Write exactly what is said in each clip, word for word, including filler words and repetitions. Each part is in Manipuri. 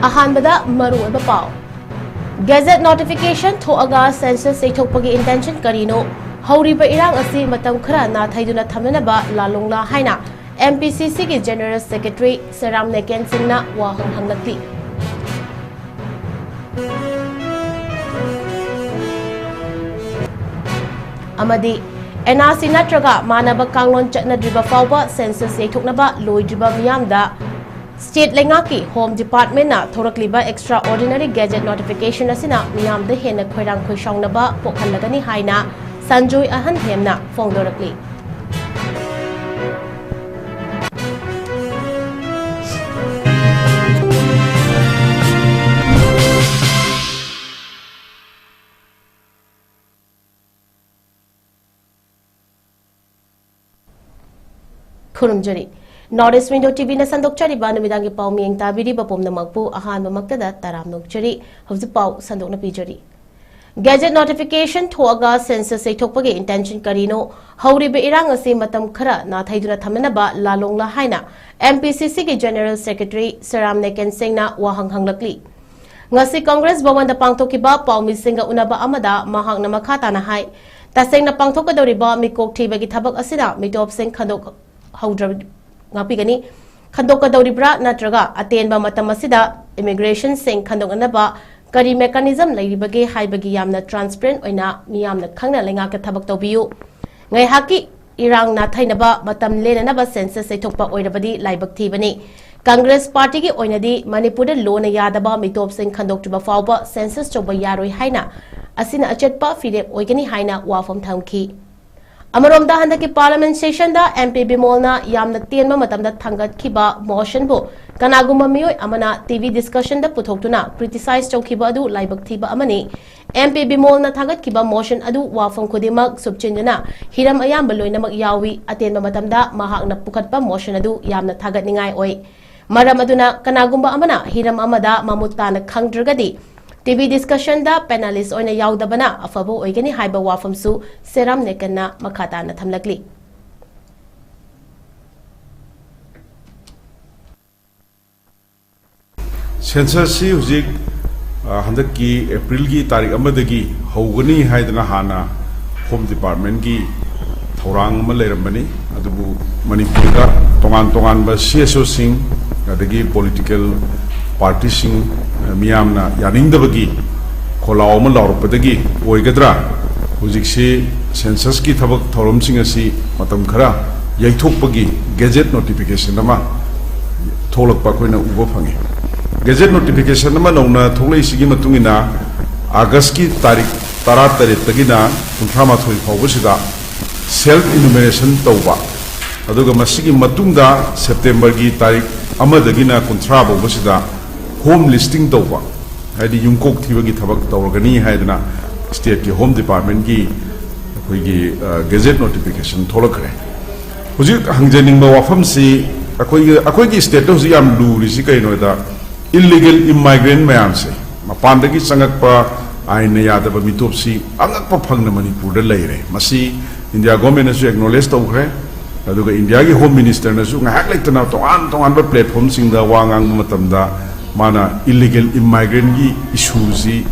ꯑꯍꯥꯟꯕꯗ ꯃꯔꯨꯑꯣꯏꯕ ꯄꯥꯎ꯫ Gazette notification ꯊꯣꯛꯑꯒ census ꯌꯩꯊꯣꯛꯄꯒꯤ intention ꯀꯔꯤꯅꯣ? ꯍꯧꯔꯤꯕ ꯏꯔꯥꯡ ꯑꯁꯤ ꯃꯇꯝ ꯈꯔ ꯅꯥꯊꯩꯗꯨꯅ ꯊꯝꯅꯅꯕ ꯂꯥꯂꯣꯡꯂꯥ ꯍꯥꯏꯅ M P C C ꯒꯤ General Secretary ꯁꯦꯔꯥꯝ ꯅꯦꯀꯦꯟ ꯁꯤꯡꯅ ꯋꯥꯍꯪ ꯍꯪꯂꯛꯂꯤ꯫ ꯑꯃꯗꯤ N R C ꯅꯠꯇ꯭ꯔꯒ ꯃꯥꯟꯅꯕ ꯀꯥꯡꯂꯣꯟ ꯆꯠꯅꯗ꯭ꯔꯤꯕ ꯐꯥꯎꯕ census ꯌꯩꯊꯣꯛꯅꯕ ꯂꯣꯏꯗ꯭ꯔꯤꯕ ꯃꯤꯌꯥꯝꯗ state ꯂꯩꯉꯥꯛꯀꯤ Home Department ꯅ ꯊꯣꯔꯛꯂꯤꯕ extraordinary gazette notification ꯑꯁꯤꯅ ꯃꯤꯌꯥꯝꯗ ꯍꯦꯟꯅ ꯈꯣꯏꯔꯥꯡ ꯈꯣꯏꯁꯥꯎꯅꯕ ꯄꯣꯛꯍꯜꯂꯒꯅꯤ ꯍꯥꯏꯅ Sanjoy ꯑꯍꯟꯍꯦꯝꯅ ꯐꯣꯡꯗꯣꯔꯛꯂꯤ꯫ ꯈꯨꯔꯨꯝꯖꯔꯤ꯫ North East Window T V ꯅ ꯁꯟꯗꯣꯛꯆꯔꯤꯕ ꯅꯨꯃꯤꯗꯥꯡꯒꯤ ꯄꯥꯎ ꯃꯤꯠꯌꯦꯡ ꯇꯥꯕꯤꯔꯤꯕ ꯄꯨꯝꯅꯃꯛꯄꯨ ꯑꯍꯥꯟꯕꯃꯛꯇꯗ ꯇꯔꯥꯝꯅ ꯑꯣꯛꯆꯔꯤ꯫ ꯍꯧꯖꯤꯛ ꯄꯥꯎ ꯁꯟꯗꯣꯛꯅ ꯄꯤꯖꯔꯤ꯫ Gazette notification ꯊꯣꯛꯑꯒ census ꯌꯩꯊꯣꯛꯄꯒꯤ intention ꯀꯔꯤꯅꯣ? ꯍꯧꯔꯤꯕ ꯏꯔꯥꯡ ꯑꯁꯤ ꯃꯇꯝ ꯈꯔ ꯅꯥꯊꯩꯗꯨꯅ ꯊꯝꯅꯅꯕ ꯂꯥꯂꯣꯡꯂꯥ ꯍꯥꯏꯅ M P C C ꯒꯤ General Secretary ꯁꯦꯔꯥꯝ ꯅꯦꯀꯦꯟ ꯁꯤꯡꯅ ꯋꯥꯍꯪ ꯍꯪꯂꯛꯂꯤ꯫ ꯉꯁꯤ Congress ꯚꯋꯟꯗ ꯄꯥꯡꯊꯣꯛꯈꯤꯕ ꯄꯥꯎꯃꯤꯁꯤꯡꯒ ꯎꯅꯕ ꯑꯃꯗ ꯃꯍꯥꯛꯅ ꯃꯈꯥ ꯇꯥꯅ ꯍꯥꯏ, ꯇꯁꯦꯡꯅ ꯄꯥꯡꯊꯣꯛꯀꯗꯧꯔꯤꯕ ꯃꯤꯀꯣꯛ ꯊꯤꯕꯒꯤ ꯊꯕꯛ ꯑꯁꯤꯗ ꯃꯤꯇꯣꯞꯁꯤꯡ ꯈꯟꯗꯣꯛꯍꯧꯗ꯭ꯔ-, ꯉꯥꯛꯄꯤꯒꯅꯤ꯫ ꯈꯟꯗꯣꯛꯀꯗꯧꯔꯤꯕ꯭ꯔꯥ ꯅꯠꯇ꯭ꯔꯒ ꯑꯇꯦꯟꯕ ꯃꯇꯝ ꯑꯁꯤꯗ immigration ꯁꯤꯡ ꯈꯟꯗꯣꯛꯅꯅꯕ ꯀꯔꯤ mechanism ꯂꯩꯔꯤꯕꯒꯦ ꯍꯥꯏꯕꯒꯤ ꯌꯥꯝꯅ transparent ꯑꯣꯏꯅ ꯃꯤꯌꯥꯝꯅ ꯈꯪꯅ ꯂꯩꯉꯥꯛꯇ ꯊꯕꯛ ꯇꯧꯕꯤꯌꯨ꯫ ꯉꯥꯏꯍꯥꯛꯀꯤ ꯏꯔꯥꯡ ꯅꯥꯊꯩꯅꯕ ꯃꯇꯝ ꯂꯦꯟꯅꯅꯕ census ꯌꯩꯊꯣꯛꯄ ꯑꯣꯏꯔꯕꯗꯤ ꯂꯥꯏꯕꯛ ꯊꯤꯕꯅꯤ꯫ Congress party ꯒꯤ ꯑꯣꯏꯅꯗꯤ ꯃꯅꯤꯄꯨꯔꯗ ꯂꯣꯅ ꯌꯥꯗꯕ ꯃꯤꯇꯣꯞꯁꯤꯡ ꯈꯟꯗꯣꯛꯇ꯭ꯔꯤꯕ ꯐꯥꯎꯕ census ꯇꯧꯕ ꯌꯥꯔꯣꯏ ꯍꯥꯏꯅ ꯑꯁꯤꯅ ꯑꯆꯦꯠꯄ ꯐꯤꯔꯦꯞ ꯑꯣꯏꯒꯅꯤ ꯍꯥꯏꯅ ꯋꯥꯐꯝ ꯊꯝꯈꯤ꯫ ꯑꯃꯔꯣꯝꯗ ꯍꯟꯗꯛꯀꯤ Parliament session ꯗ M P ꯕꯤꯃꯣꯜꯅ ꯌꯥꯝꯅ ꯇꯦꯟꯕ ꯃꯇꯝꯗ ꯊꯥꯡꯒꯠꯈꯤꯕ motion ꯕꯨ ꯀꯅꯥꯒꯨꯝꯕ ꯃꯤꯑꯣꯏ ꯑꯃꯅ T V discussion ꯗ ꯄꯨꯊꯣꯛꯇꯨꯅ criticize ꯇꯧꯈꯤꯕ ꯑꯗꯨ ꯂꯥꯏꯕꯛ ꯊꯤꯕ ꯑꯃꯅꯤ꯫ M P ꯕꯤꯃꯣꯜꯅ ꯊꯥꯒꯠꯈꯤꯕ motion ꯑꯗꯨ ꯋꯥꯐꯝ ꯈꯨꯗꯤꯡꯃꯛ ꯁꯨꯞꯆꯤꯟꯗꯨꯅ ꯍꯤꯔꯝ ꯑꯌꯥꯝꯕ ꯂꯣꯏꯅꯃꯛ ꯌꯥꯎꯏ꯫ ꯑꯇꯦꯟꯕ ꯃꯇꯝꯗ ꯃꯍꯥꯛꯅ ꯄꯨꯈꯠꯄ motion ꯑꯗꯨ ꯌꯥꯝꯅ ꯊꯥꯒꯠꯅꯤꯡꯉꯥꯏ ꯑꯣꯏ꯫ ꯃꯔꯝ ꯑꯗꯨꯅ ꯀꯅꯥꯒꯨꯝꯕ ꯑꯃꯅ ꯍꯤꯔꯝ ꯑꯃꯗ ꯃꯃꯨꯠ ꯇꯥꯅ ꯈꯪꯗ꯭ꯔꯒꯗꯤ T V discussion ꯗ panelist ꯑꯣꯏꯅ ꯌꯥꯎꯗꯕꯅ ꯑꯐꯕ ꯑꯣꯏꯒꯅꯤ ꯍꯥꯏꯕ ꯋꯥꯐꯝꯁꯨ ꯁꯦꯔꯥꯝ ꯅꯦꯀꯟꯅ ꯃꯈꯥ ꯇꯥꯅ ꯊꯝꯂꯛꯂꯤ꯫ Censusꯁꯤ ꯍꯧꯖꯤꯛ, ꯑ, ꯍꯟꯗꯛꯀꯤ Aprilꯒꯤ ꯇꯥꯔꯤꯛ ꯑꯃꯗꯒꯤ ꯍꯧꯒꯅꯤ ꯍꯥꯏꯗꯅ ꯍꯥꯟꯅ Home Departmentꯀꯤ ꯊꯧꯔꯥꯡ ꯑꯃ ꯂꯩꯔꯝꯕꯅꯤ꯫ ꯑꯗꯨꯕꯨ ꯃꯅꯤꯄꯨꯔꯗ ꯇꯣꯉꯥꯟ ꯇꯣꯉꯥꯟꯕ CSOꯁꯤꯡ, ꯑꯗꯒꯤ political partyꯁꯤꯡ, ꯑ, ꯃꯤꯌꯥꯝꯅ ꯌꯥꯅꯤꯡꯗꯕꯒꯤ ꯈꯣꯜꯂꯥꯎ ꯑꯃ ꯂꯥꯎꯔꯛꯄꯗꯒꯤ ꯑꯣꯏꯒꯗ꯭ꯔꯥ, ꯍꯧꯖꯤꯛꯁꯤ censusꯀꯤ ꯊꯕꯛ ꯊꯧꯔꯝꯁꯤꯡ ꯑꯁꯤ ꯃꯇꯝ ꯈꯔ ꯌꯩꯊꯣꯛꯄꯒꯤ gazette notification ꯑꯃ ꯊꯣꯛꯂꯛꯄ ꯑꯩꯈꯣꯏꯅ ꯎꯕ ꯐꯪꯉꯤ꯫ Gazette notification ꯑꯃ ꯅꯧꯅ ꯊꯣꯛꯂꯛꯏꯁꯤꯒꯤ ꯃꯇꯨꯡ ꯏꯟꯅ, Augustꯀꯤ ꯇꯥꯔꯤꯛ ꯇꯔꯥꯇꯔꯦꯠꯇꯒꯤꯅ ꯀꯨꯟꯊ꯭ꯔꯥ ꯃꯥꯊꯣꯏ ꯐꯥꯎꯕꯁꯤꯗ self enumeration ꯇꯧꯕ, ꯑꯗꯨꯒ ꯃꯁꯤꯒꯤ ꯃꯇꯨꯡꯗ Septemberꯒꯤ ꯇꯥꯔꯤꯛ ꯑꯃꯗꯒꯤꯅ ꯀꯨꯟꯊ꯭ꯔꯥ ꯐꯥꯎꯕꯁꯤꯗ home listing ꯇꯧꯕ, ꯍꯥꯏꯗꯤ ꯌꯨꯝꯀꯣꯛ ꯊꯤꯕꯒꯤ ꯊꯕꯛ ꯇꯧꯔꯒꯅꯤ ꯍꯥꯏꯗꯅ stateꯀꯤ Home Departmentꯀꯤ ꯑꯩꯈꯣꯏꯒꯤ, ꯑ, gazette notification ꯊꯣꯛꯂꯛꯈ꯭ꯔꯦ꯫ ꯍꯧꯖꯤꯛ ꯍꯪꯖꯅꯤꯡꯕ ꯋꯥꯐꯝꯁꯤ, ꯑꯩꯈꯣꯏꯒꯤ, ꯑꯩꯈꯣꯏꯒꯤ stateꯇ ꯍꯧꯖꯤꯛ ꯌꯥꯝ ꯂꯨꯔꯤꯁꯤ ꯀꯩꯅꯣꯗ, illegal immigrant ꯃꯌꯥꯝꯁꯦ, ꯃꯄꯥꯟꯗꯒꯤ ꯆꯪꯉꯛꯄ ꯑꯥꯏꯟꯅ ꯌꯥꯗꯕ ꯃꯤꯇꯣꯞꯁꯤ ꯑꯉꯛꯄ ꯐꯪꯅ ꯃꯅꯤꯄꯨꯔꯗ ꯂꯩꯔꯦ꯫ ꯃꯁꯤ India governmentꯅꯁꯨ acknowledge ꯇꯧꯈ꯭ꯔꯦ꯫ ꯑꯗꯨꯒ Indiaꯒꯤ Home Ministerꯅꯁꯨ ꯉꯥꯏꯍꯥꯛ ꯂꯩꯇꯅ ꯇꯣꯉꯥꯟ ꯇꯣꯉꯥꯟꯕ platformꯁꯤꯡꯗ ꯋꯥ ꯉꯥꯡꯕ ꯃꯇꯝꯗ ꯃꯥꯅ illegal immigrantꯀꯤ issueꯁꯤ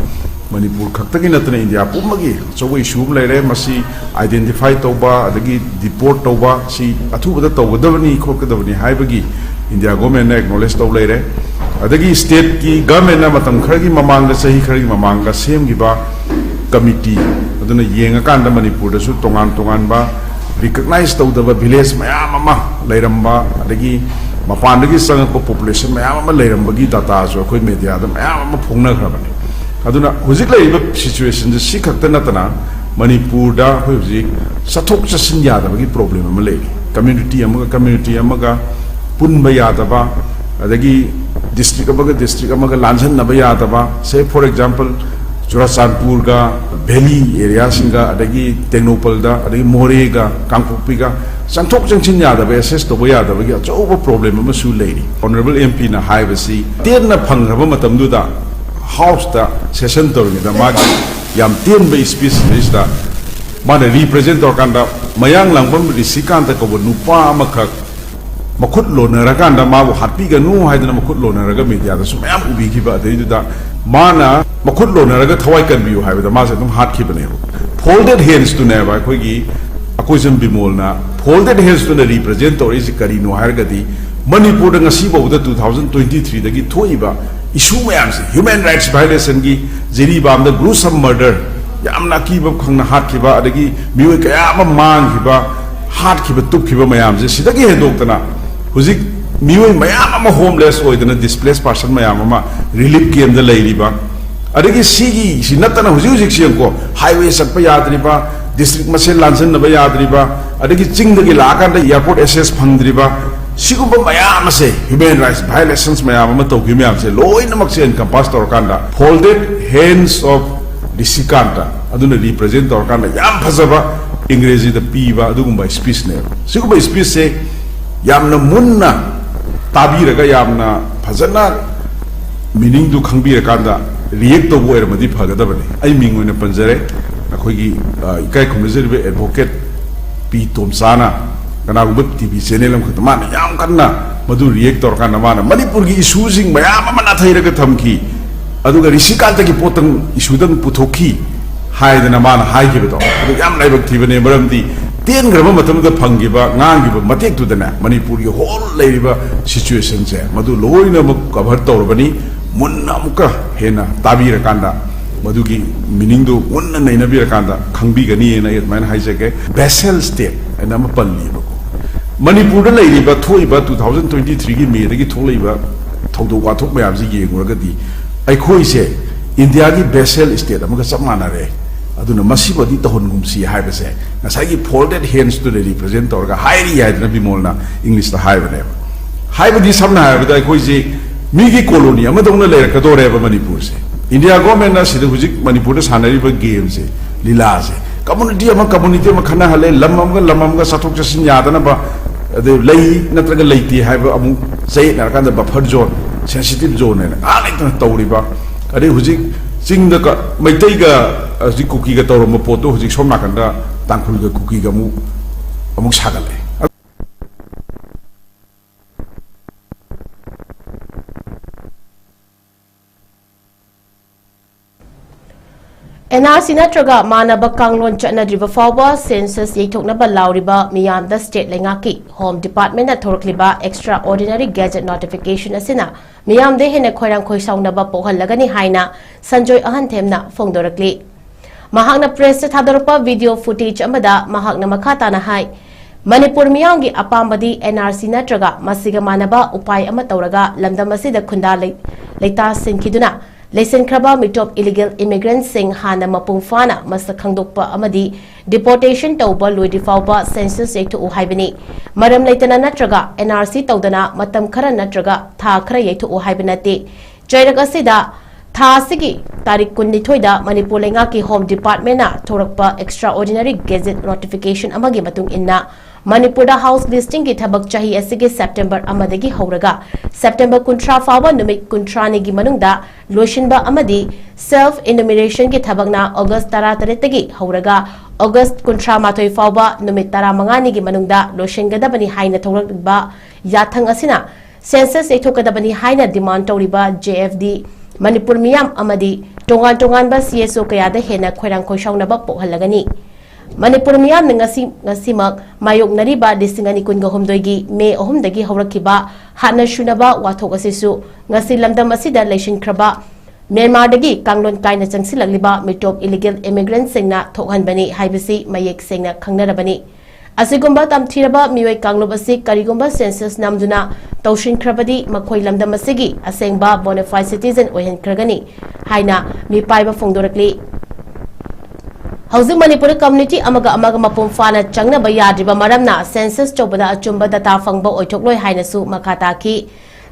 ꯃꯅꯤꯄꯨꯔ ꯈꯛꯇꯒꯤ ꯅꯠꯇꯅ India ꯄꯨꯝꯕꯒꯤ ꯑꯆꯧꯕ issue ꯑꯃ ꯂꯩꯔꯦ꯫ ꯃꯁꯤ identify ꯇꯧꯕ, ꯑꯗꯒꯤ deport ꯇꯧꯕ, ꯁꯤ ꯑꯊꯨꯕꯗ ꯇꯧꯒꯗꯕꯅꯤ, ꯈꯣꯠꯀꯗꯕꯅꯤ ꯍꯥꯏꯕꯒꯤ India governmentꯅ acknowledge ꯇꯧ ꯂꯩꯔꯦ꯫ ꯑꯗꯒꯤ stateꯀꯤ governmentꯅ ꯃꯇꯝ ꯈꯔꯒꯤ ꯃꯃꯥꯡꯗ, ꯆꯍꯤ ꯈꯔꯒꯤ ꯃꯃꯥꯡꯗ ꯁꯦꯝꯈꯤꯕ committee ꯑꯗꯨꯅ ꯌꯦꯡꯉꯀꯥꯟꯗ ꯃꯅꯤꯄꯨꯔꯗꯁꯨ ꯇꯣꯉꯥꯟ ꯇꯣꯉꯥꯟꯕ recognize ꯇꯧꯗꯕ village ꯃꯌꯥꯝ ꯑꯃ ꯂꯩꯔꯝꯕ, ꯑꯗꯒꯤ ꯃꯄꯥꯟꯗꯒꯤ ꯆꯪꯉꯛꯄ population ꯃꯌꯥꯝ ꯑꯃ ꯂꯩꯔꯝꯕꯒꯤ dataꯁꯨ ꯑꯩꯈꯣꯏ mediaꯗ ꯃꯌꯥꯝ ꯑꯃ ꯐꯣꯡꯅꯈ꯭ꯔꯕꯅꯤ꯫ ꯑꯗꯨꯅ ꯍꯧꯖꯤꯛ ꯂꯩꯔꯤꯕ situationꯁꯦ ꯁꯤ ꯈꯛꯇ ꯅꯠꯇꯅ, ꯃꯅꯤꯄꯨꯔꯗ ꯑꯩꯈꯣꯏ ꯍꯧꯖꯤꯛ ꯆꯠꯊꯣꯛ ꯆꯠꯁꯤꯟ ꯌꯥꯗꯕꯒꯤ problem ꯑꯃ ꯂꯩꯔꯤ꯫ Community ꯑꯃꯒ community ꯑꯃꯒ ꯄꯨꯟꯕ ꯌꯥꯗꯕ, ꯑꯗꯒꯤ district ꯑꯃꯒ district ꯑꯃꯒ ꯂꯥꯟꯖꯟꯅꯕ ꯌꯥꯗꯕ, say for example, ꯆꯨꯔꯥꯆꯥꯟꯄꯨꯔꯒ valley areaꯁꯤꯡꯒ, ꯑꯗꯒꯤ ꯇꯦꯡꯅꯧꯄꯜꯗ, ꯑꯗꯒꯤ ꯃꯣꯔꯦꯒ, ꯀꯥꯡꯄꯣꯛꯄꯤꯒ ꯆꯪꯊꯣꯛ ꯆꯪꯁꯤꯟ ꯌꯥꯗꯕ, access ꯇꯧꯕ ꯌꯥꯗꯕꯒꯤ ꯑꯆꯧꯕ problem ꯑꯃꯁꯨ ꯂꯩꯔꯤ꯫ Honourable MPꯅ ꯍꯥꯏꯕꯁꯤ ꯇꯦꯟꯅ ꯐꯪꯈ꯭ꯔꯕ ꯃꯇꯝꯗꯨꯗ Houseꯇ session ꯇꯧꯔꯤꯉꯩꯗ ꯃꯥꯒꯤ ꯌꯥꯝ ꯇꯦꯟꯕ speechꯁꯤꯗꯩꯁꯤꯗ ꯃꯥꯅ represent ꯇꯧꯔꯀꯥꯟꯗ ꯃꯌꯥꯡꯂꯥꯡꯕꯝ ꯔꯤꯁꯤꯀꯥꯟꯇ ꯀꯧꯕ ꯅꯨꯄꯥ ꯑꯃꯈꯛ ꯃꯈꯨꯠ ꯂꯣꯟꯅꯔꯀꯥꯟꯗ ꯃꯥꯕꯨ ꯍꯥꯠꯄꯤꯒꯅꯨ ꯍꯥꯏꯗꯅ ꯃꯈꯨꯠ ꯂꯣꯟꯅꯔꯒ ꯃꯦꯗꯤꯌꯥꯗꯁꯨ ꯃꯌꯥꯝ ꯎꯕꯤꯈꯤꯕ, ꯑꯗꯩꯗꯨꯗ ꯃꯥꯅ ꯃꯈꯨꯠ ꯂꯣꯟꯅꯔꯒ ꯊꯋꯥꯏ ꯀꯟꯕꯤꯌꯨ ꯍꯥꯏꯕꯗ ꯃꯥꯁꯦ ꯑꯗꯨꯝ ꯍꯥꯠꯈꯤꯕꯅꯦꯕ꯫ Folded handsꯇꯨꯅꯦꯕ ꯑꯩꯈꯣꯏꯒꯤ ꯑꯀꯣꯏꯖꯝ ꯕꯤꯃꯣꯜꯅ, folded handsꯇꯨꯅ represent ꯇꯧꯔꯛꯏꯁꯤ ꯀꯔꯤꯅꯣ ꯍꯥꯏꯔꯒꯗꯤ, ꯃꯅꯤꯄꯨꯔꯗ ꯉꯁꯤ ꯐꯥꯎꯕꯗ two thousand twenty threeꯗꯒꯤ ꯊꯣꯛꯏꯕ issue ꯃꯌꯥꯝꯁꯦ, human rights violationꯒꯤ, ꯖꯤꯔꯤꯕꯥꯝꯗ gruesome murder, ꯌꯥꯝꯅ ꯑꯀꯤꯕ ꯈꯪꯅ ꯍꯥꯠꯈꯤꯕ, ꯑꯗꯒꯤ ꯃꯤꯑꯣꯏ ꯀꯌꯥ ꯑꯃ ꯃꯥꯡꯈꯤꯕ, ꯍꯥꯠꯈꯤꯕ ꯇꯨꯞꯈꯤꯕ ꯃꯌꯥꯝꯁꯦ, ꯁꯤꯗꯒꯤ ꯍꯦꯟꯗꯣꯛꯇꯅ ꯍꯧꯖꯤꯛ ꯃꯤꯑꯣꯏ ꯃꯌꯥꯝ ꯑꯃ homeless ꯑꯣꯏꯗꯅ, displaced person ꯃꯌꯥꯝ ꯑꯃ relief campꯇ ꯂꯩꯔꯤꯕ, ꯑꯗꯒꯤ ꯁꯤꯒꯤ, ꯁꯤ ꯅꯠꯇꯅ ꯍꯧꯖꯤꯛ ꯍꯧꯖꯤꯛꯁꯤ ꯌꯦꯡꯉꯨꯀꯣ, highway ꯆꯠꯄ ꯌꯥꯗ꯭ꯔꯤꯕ, district ꯃꯁꯦꯜ ꯂꯥꯟꯖꯟꯅꯕ ꯌꯥꯗ꯭ꯔꯤꯕ, ꯑꯗꯒꯤ ꯆꯤꯡꯗꯒꯤ ꯂꯥꯛꯑꯀꯥꯟꯗ airport access ꯐꯪꯗ꯭ꯔꯤꯕ, ꯁꯤꯒꯨꯝꯕ ꯃꯌꯥꯝ ꯑꯁꯦ, human rights violations ꯃꯌꯥꯝ ꯑꯃ ꯇꯧꯈꯤꯕ ꯃꯌꯥꯝꯁꯦ ꯂꯣꯏꯅꯃꯛꯁꯦ encompass ꯇꯧꯔꯀꯥꯟꯗ folded hands of ꯔꯤꯁꯤꯀꯥꯟꯇ ꯑꯗꯨꯅ represent ꯇꯧꯔꯀꯥꯟꯗ ꯌꯥꯝ ꯐꯖꯕ ꯏꯪꯒ꯭ꯔꯦꯖꯤꯗ ꯄꯤꯕ ꯑꯗꯨꯒꯨꯝꯕ speechꯅꯦꯕ꯫ ꯁꯤꯒꯨꯝꯕ speechꯁꯦ ꯌꯥꯝꯅ ꯃꯨꯟꯅ ꯇꯥꯕꯤꯔꯒ, ꯌꯥꯝꯅ ꯐꯖꯅ meaningꯗꯨ ꯈꯪꯕꯤꯔꯀꯥꯟꯗ react ꯇꯧꯕ ꯑꯣꯏꯔꯝꯃꯗꯤ ꯐꯒꯗꯕꯅꯤ꯫ ꯑꯩ ꯃꯤꯡ ꯑꯣꯏꯅ ꯄꯟꯖꯔꯦ, ꯑꯩꯈꯣꯏꯒꯤ, ꯑ, ꯏꯀꯥꯏ ꯈꯨꯝꯅꯖꯔꯤꯕ advocate ꯄꯤ ꯇꯣꯝꯆꯥꯅ ꯀꯅꯥꯒꯨꯝꯕ ꯇꯤ ꯚꯤ channel ꯑꯃꯈꯛꯇ ꯃꯥꯅ ꯌꯥꯝ ꯀꯟꯅ ꯃꯗꯨ react ꯇꯧꯔꯀꯥꯟꯗ ꯃꯥꯅ ꯃꯅꯤꯄꯨꯔꯒꯤ issueꯁꯤꯡ ꯃꯌꯥꯝ ꯑꯃ ꯅꯥꯊꯩꯔꯒ ꯊꯝꯈꯤ, ꯑꯗꯨꯒ ꯔꯤꯁꯤꯀꯥꯟꯇꯒꯤ ꯄꯣꯠꯇꯪ, issueꯗꯪ ꯄꯨꯊꯣꯛꯈꯤ ꯍꯥꯏꯗꯅ ꯃꯥꯅ ꯍꯥꯏꯈꯤꯕꯗꯣ, ꯑꯗꯨ ꯌꯥꯝ ꯂꯥꯏꯕꯛ ꯊꯤꯕꯅꯦ꯫ ꯃꯔꯝꯗꯤ ꯇꯦꯟꯈ꯭ꯔꯕ ꯃꯇꯝꯗ ꯐꯪꯈꯤꯕ, ꯉꯥꯡꯈꯤꯕ ꯃꯇꯦꯛꯇꯨꯗꯅꯦ ꯃꯅꯤꯄꯨꯔꯒꯤ whole ꯂꯩꯔꯤꯕ situationꯁꯦ ꯃꯗꯨ ꯂꯣꯏꯅꯃꯛ cover ꯇꯧꯔꯕꯅꯤ꯫ ꯃꯨꯟꯅ ꯑꯃꯨꯛꯀ ꯍꯦꯟꯅ ꯇꯥꯕꯤꯔꯀꯥꯟꯗ, ꯃꯗꯨꯒꯤ meaningꯗꯨ ꯃꯨꯟꯅ ꯅꯩꯅꯕꯤꯔꯀꯥꯟꯗ ꯈꯪꯕꯤꯒꯅꯤꯅ ꯑꯩ ꯑꯗꯨꯃꯥꯏꯅ ꯍꯥꯏꯖꯒꯦ꯫ Vassal state ꯍꯥꯏꯅ ꯑꯃ ꯄꯜꯂꯤꯕꯀꯣ꯫ ꯃꯅꯤꯄꯨꯔꯗ ꯂꯩꯔꯤꯕ, ꯊꯣꯛꯏꯕ two thousand twenty threeꯒꯤ Mayꯗꯒꯤ ꯊꯣꯛꯂꯛꯏꯕ ꯊꯧꯗꯣꯛ ꯋꯥꯊꯣꯛ ꯃꯌꯥꯝꯁꯤ ꯌꯦꯡꯉꯨꯔꯒꯗꯤ, ꯑꯩꯈꯣꯏꯁꯦ ꯏꯟꯗꯤꯌꯥꯒꯤ vassal state ꯑꯃꯒ ꯆꯞ ꯃꯥꯟꯅꯔꯦ꯫ ꯑꯗꯨꯅ ꯃꯁꯤꯃꯗꯤ ꯇꯧꯍꯟꯒꯨꯝꯁꯤ ꯍꯥꯏꯕꯁꯦ ꯉꯁꯥꯏꯒꯤ folded handsꯇꯨꯅ represent ꯇꯧꯔꯒ ꯍꯥꯏꯔꯤ ꯍꯥꯏꯗꯅ ꯕꯤꯃꯣꯜꯅ Englishꯇ ꯍꯥꯏꯕꯅꯦꯕ꯫ ꯍꯥꯏꯕꯗꯤ, ꯁꯝꯅ ꯍꯥꯏꯔꯕꯗ, ꯑꯩꯈꯣꯏꯁꯤ ꯃꯤꯒꯤ colony ꯑꯃꯗꯧꯅ ꯂꯩꯔꯛꯀꯗꯣꯔꯦꯕ ꯃꯅꯤꯄꯨꯔꯁꯦ꯫ ꯏꯟꯗꯤꯌꯥ governmentꯅ ꯁꯤꯗ ꯍꯧꯖꯤꯛ ꯃꯅꯤꯄꯨꯔꯗ ꯁꯥꯟꯅꯔꯤꯕ gameꯁꯦ, ꯂꯤꯂꯥꯁꯦ, community ꯑꯃ community ꯑꯃ ꯈꯠꯅꯍꯜꯂꯦ, ꯂꯝ ꯑꯃꯒ ꯂꯝ ꯑꯃꯒ ꯆꯠꯊꯣꯛ ꯆꯠꯁꯤꯟ ꯌꯥꯗꯅꯕ, ꯑꯗꯩ ꯂꯩ ꯅꯠꯇ꯭ꯔꯒ ꯂꯩꯇꯦ ꯍꯥꯏꯕ ꯑꯃꯨꯛ ꯆꯌꯦꯠꯅꯔꯀꯥꯟꯗ buffer zone, sensitive zone ꯍꯥꯏꯅ ꯉꯥꯏꯍꯥꯛ ꯂꯩꯇꯅ ꯇꯧꯔꯤꯕ꯫ ꯑꯗꯩ ꯍꯧꯖꯤꯛ ꯆꯤꯡꯗ ꯀ-, ꯃꯩꯇꯩꯒ ꯍꯧꯖꯤꯛ ꯀꯨꯀꯤꯒ ꯇꯧꯔꯝꯕ ꯄꯣꯠꯇꯣ ꯍꯧꯖꯤꯛ ꯁꯣꯝ ꯅꯥꯀꯟꯗ ꯇꯥꯡꯈꯨꯜꯒ ꯀꯨꯀꯤꯒ ꯑꯃꯨꯛ, ꯑꯃꯨꯛ ꯁꯥꯒꯠꯂꯛꯑꯦ꯫ ꯑꯦꯟ ꯑꯥꯔ ꯁꯤ ꯅꯠꯇ꯭ꯔꯒ ꯃꯥꯟꯅꯕ ꯀꯥꯡꯂꯣꯟ ꯆꯠꯅꯗ꯭ꯔꯤꯕ ꯐꯥꯎꯕ ꯁꯦꯟꯁꯁ ꯌꯩꯊꯣꯛꯅꯕ ꯂꯥꯎꯔꯤꯕ ꯃꯤꯌꯥꯝꯗ ꯁ꯭ꯇꯦꯠ ꯂꯩꯉꯥꯛꯀꯤ ꯍꯣꯝ ꯗꯤꯄꯥꯔꯠꯃꯦꯟꯅ ꯊꯣꯔꯛꯂꯤꯕ ꯑꯦꯛꯁꯇ꯭ꯔꯥ ꯑꯣꯔꯗꯤꯅꯔꯤ ꯒꯦꯖꯦꯠ ꯅꯣꯇꯤꯐꯤꯀꯦꯁꯟ ꯑꯁꯤꯅ ꯃꯤꯌꯥꯝꯗ ꯍꯦꯟꯅ ꯈꯣꯏꯔꯥꯡ ꯈꯣꯏꯁꯥꯎꯅꯕ ꯄꯣꯛꯍꯜꯂꯒꯅꯤ ꯍꯥꯏꯅ ꯁꯟꯖꯣꯏ ꯑꯍꯟꯊꯦꯝꯅ ꯐꯣꯡꯗꯣꯔꯛꯂꯤ꯫ ꯃꯍꯥꯛꯅ ꯄ꯭ꯔꯦꯁꯇ ꯊꯥꯗꯣꯔꯛꯄ ꯚꯤꯗꯤꯑꯣ ꯐꯨꯇꯦꯖ ꯑꯃꯗ ꯃꯍꯥꯛꯅ ꯃꯈꯥ ꯇꯥꯅ ꯍꯥꯏ, ꯃꯅꯤꯄꯨꯔ ꯃꯤꯌꯥꯝꯒꯤ ꯑꯄꯥꯝꯕꯗꯤ ꯑꯦꯟ ꯑꯥꯔ ꯁꯤ ꯅꯠꯇ꯭ꯔꯒ ꯃꯁꯤꯒ ꯃꯥꯟꯅꯕ ꯎꯄꯥꯏ ꯑꯃ ꯇꯧꯔꯒ ꯂꯝꯗꯝ ꯑꯁꯤꯗ ꯈꯨꯟꯗꯥ ꯂꯩ-, ꯂꯩꯇꯥ ꯁꯤꯟꯈꯤꯗꯨꯅ ꯂꯩꯁꯤꯟꯈ꯭ꯔꯕ ꯃꯤꯇꯣꯞ ꯏꯂꯤꯒꯦꯜ ꯏꯃꯤꯒ꯭ꯔꯦꯟꯠꯁꯤꯡ ꯍꯥꯟꯅ ꯃꯄꯨꯡ ꯐꯥꯅ ꯃꯁꯛ ꯈꯪꯗꯣꯛꯄ ꯑꯃꯗꯤ ꯗꯤꯄꯣꯔꯇꯦꯁꯟ ꯇꯧꯕ ꯂꯣꯏꯗ꯭ꯔꯤ ꯐꯥꯎꯕ ꯁꯦꯟꯁꯁ ꯌꯩꯊꯣꯛꯎ ꯍꯥꯏꯕꯅꯤ꯫ ꯃꯔꯝ ꯂꯩꯇꯅ ꯅꯠꯇ꯭ꯔꯒ ꯑꯦꯟ ꯑꯥꯔ ꯁꯤ ꯇꯧꯗꯅ ꯃꯇꯝ ꯈꯔ ꯅꯠꯇ꯭ꯔꯒ ꯊꯥ ꯈꯔ ꯌꯩꯊꯣꯛꯎ ꯍꯥꯏꯕ ꯅꯠꯇꯦ꯫ ꯆꯩꯔꯛ ꯑꯁꯤꯗ ꯊꯥ ꯑꯁꯤꯒꯤ ꯇꯥꯔꯤꯛ ꯀꯨꯟꯅꯤꯊꯣꯏꯗ ꯃꯅꯤꯄꯨꯔ ꯂꯩꯉꯥꯛꯀꯤ ꯍꯣꯝ ꯗꯤꯄꯥꯔꯠꯃꯦꯟꯅ ꯊꯣꯔꯛꯄ ꯑꯦꯛꯁꯇ꯭ꯔꯥ ꯑꯣꯔꯗꯤꯅꯔꯤ ꯒꯦꯖꯦꯠ ꯅꯣꯇꯤꯐꯤꯀꯦꯁꯟ ꯑꯃꯒꯤ ꯃꯇꯨꯡ ꯏꯟꯅ ꯃꯅꯤꯄꯨꯔꯗ ꯍꯥꯎꯁ ꯂꯤꯁꯇꯤꯡꯒꯤ ꯊꯕꯛ ꯆꯍꯤ ꯑꯁꯤꯒꯤ ꯁꯦꯞꯇꯦꯝꯕꯔ ꯑꯃꯗꯒꯤ ꯍꯧꯔꯒ ꯁꯦꯞꯇꯦꯝꯕꯔ ꯀꯨꯟꯊ꯭ꯔꯥ ꯐꯥꯎꯕ ꯅꯨꯃꯤꯠ ꯀꯨꯟꯊ꯭ꯔꯥꯅꯤꯒꯤ ꯃꯅꯨꯡꯗ ꯂꯣꯏꯁꯤꯟꯕ ꯑꯃꯗꯤ ꯁꯦꯜꯐ ꯏꯅꯨꯃꯤꯔꯦꯁꯟꯒꯤ ꯊꯕꯛꯅ ꯑꯣꯒꯁ ꯇꯔꯥꯇꯔꯦꯠꯇꯒꯤ ꯍꯧꯔꯒ ꯑꯣꯒꯁ ꯀꯨꯟꯊ꯭ꯔꯥ ꯃꯥꯊꯣꯏ ꯐꯥꯎꯕ ꯅꯨꯃꯤꯠ ꯇꯔꯥꯃꯉꯥꯅꯤꯒꯤ ꯃꯅꯨꯡꯗ ꯂꯣꯏꯁꯤꯟꯒꯗꯕꯅꯤ ꯍꯥꯏꯅ ꯊꯣꯛꯂꯛꯂꯤꯕ ꯌꯥꯊꯪ ꯑꯁꯤꯅ ꯁꯦꯟꯁꯁ ꯌꯩꯊꯣꯛꯀꯗꯕꯅꯤ ꯍꯥꯏꯅ ꯗꯤꯃꯥꯟ ꯇꯧꯔꯤꯕ ꯖꯦ ꯑꯦꯐ ꯗꯤ, ꯃꯅꯤꯄꯨꯔ ꯃꯤꯌꯥꯝ ꯑꯃꯗꯤ ꯇꯣꯉꯥꯟ ꯇꯣꯉꯥꯟꯕ ꯁꯤ ꯑꯦꯁ ꯑꯣ ꯀꯌꯥꯗ ꯍꯦꯟꯅ ꯈꯣꯏꯔꯥꯡ ꯈꯣꯏꯁꯥꯎꯅꯕ ꯄꯣꯛꯍꯜꯂꯒꯅꯤ꯫ ꯃꯅꯤꯄꯨꯔ ꯃꯤꯌꯥꯝꯅ ꯉꯁꯤ, ꯉꯁꯤꯃꯛ ꯃꯥꯌꯣꯛꯅꯔꯤꯕ ꯂꯤꯁꯤꯡ ꯑꯅꯤ ꯀꯨꯟꯒ ꯍꯨꯝꯗꯣꯏꯒꯤ ꯃꯦ ꯑꯍꯨꯝꯗꯒꯤ ꯍꯧꯔꯛꯈꯤꯕ ꯍꯥꯠꯅ ꯁꯨꯅꯕ ꯋꯥꯊꯣꯛ ꯑꯁꯤꯁꯨ ꯉꯁꯤ ꯂꯝꯗꯝ ꯑꯁꯤꯗ ꯂꯩꯁꯤꯟꯈ꯭ꯔꯕ ꯃ꯭ꯌꯥꯟꯃꯥꯔꯗꯒꯤ ꯀꯥꯡꯂꯣꯟ ꯀꯥꯏꯅ ꯆꯪꯁꯤꯜꯂꯛꯂꯤꯕ ꯃꯤꯇꯣꯞ ꯏꯂꯤꯒꯦꯜ ꯏꯃꯤꯒ꯭ꯔꯦꯟꯠꯁꯤꯡꯅ ꯊꯣꯛꯍꯟꯕꯅꯤ ꯍꯥꯏꯕꯁꯤ ꯃꯌꯦꯛ ꯁꯦꯡꯅ ꯈꯪꯅꯔꯕꯅꯤ꯫ ꯑꯁꯤꯒꯨꯝꯕ ꯇꯝꯊꯤꯔꯕ ꯃꯤꯑꯣꯏ ꯀꯥꯡꯂꯨꯞ ꯑꯁꯤ ꯀꯔꯤꯒꯨꯝꯕ ꯁꯦꯟꯁꯁ ꯅꯝꯗꯨꯅ ꯇꯧꯁꯤꯟꯈ꯭ꯔꯕꯗꯤ ꯃꯈꯣꯏ ꯂꯝꯗꯝ ꯑꯁꯤꯒꯤ ꯑꯁꯦꯡꯕ ꯕꯣꯅꯥꯐꯥꯏꯗ ꯁꯤꯇꯤꯖꯟ ꯑꯣꯏꯍꯟꯈ꯭ꯔꯒꯅꯤ ꯍꯥꯏꯅ ꯃꯤꯄꯥꯏꯕ ꯐꯣꯡꯗꯣꯔꯛꯂꯤ꯫ ꯍꯧꯖꯤꯛ ꯃꯅꯤꯄꯨꯔꯗ ꯀꯝꯃ꯭ꯌꯨꯅꯤꯇꯤ ꯑꯃꯒ ꯑꯃꯒ ꯃꯄꯨꯡ ꯐꯥꯅ ꯆꯪꯅꯕ ꯌꯥꯗ꯭ꯔꯤꯕ ꯃꯔꯝꯅ ꯁꯦꯟꯁꯁ ꯇꯧꯕꯗ ꯑꯆꯨꯝꯕ ꯗꯇꯥ ꯐꯪꯕ ꯑꯣꯏꯊꯣꯛꯂꯣꯏ ꯍꯥꯏꯅꯁꯨ ꯃꯈꯥ ꯇꯥꯈꯤ꯫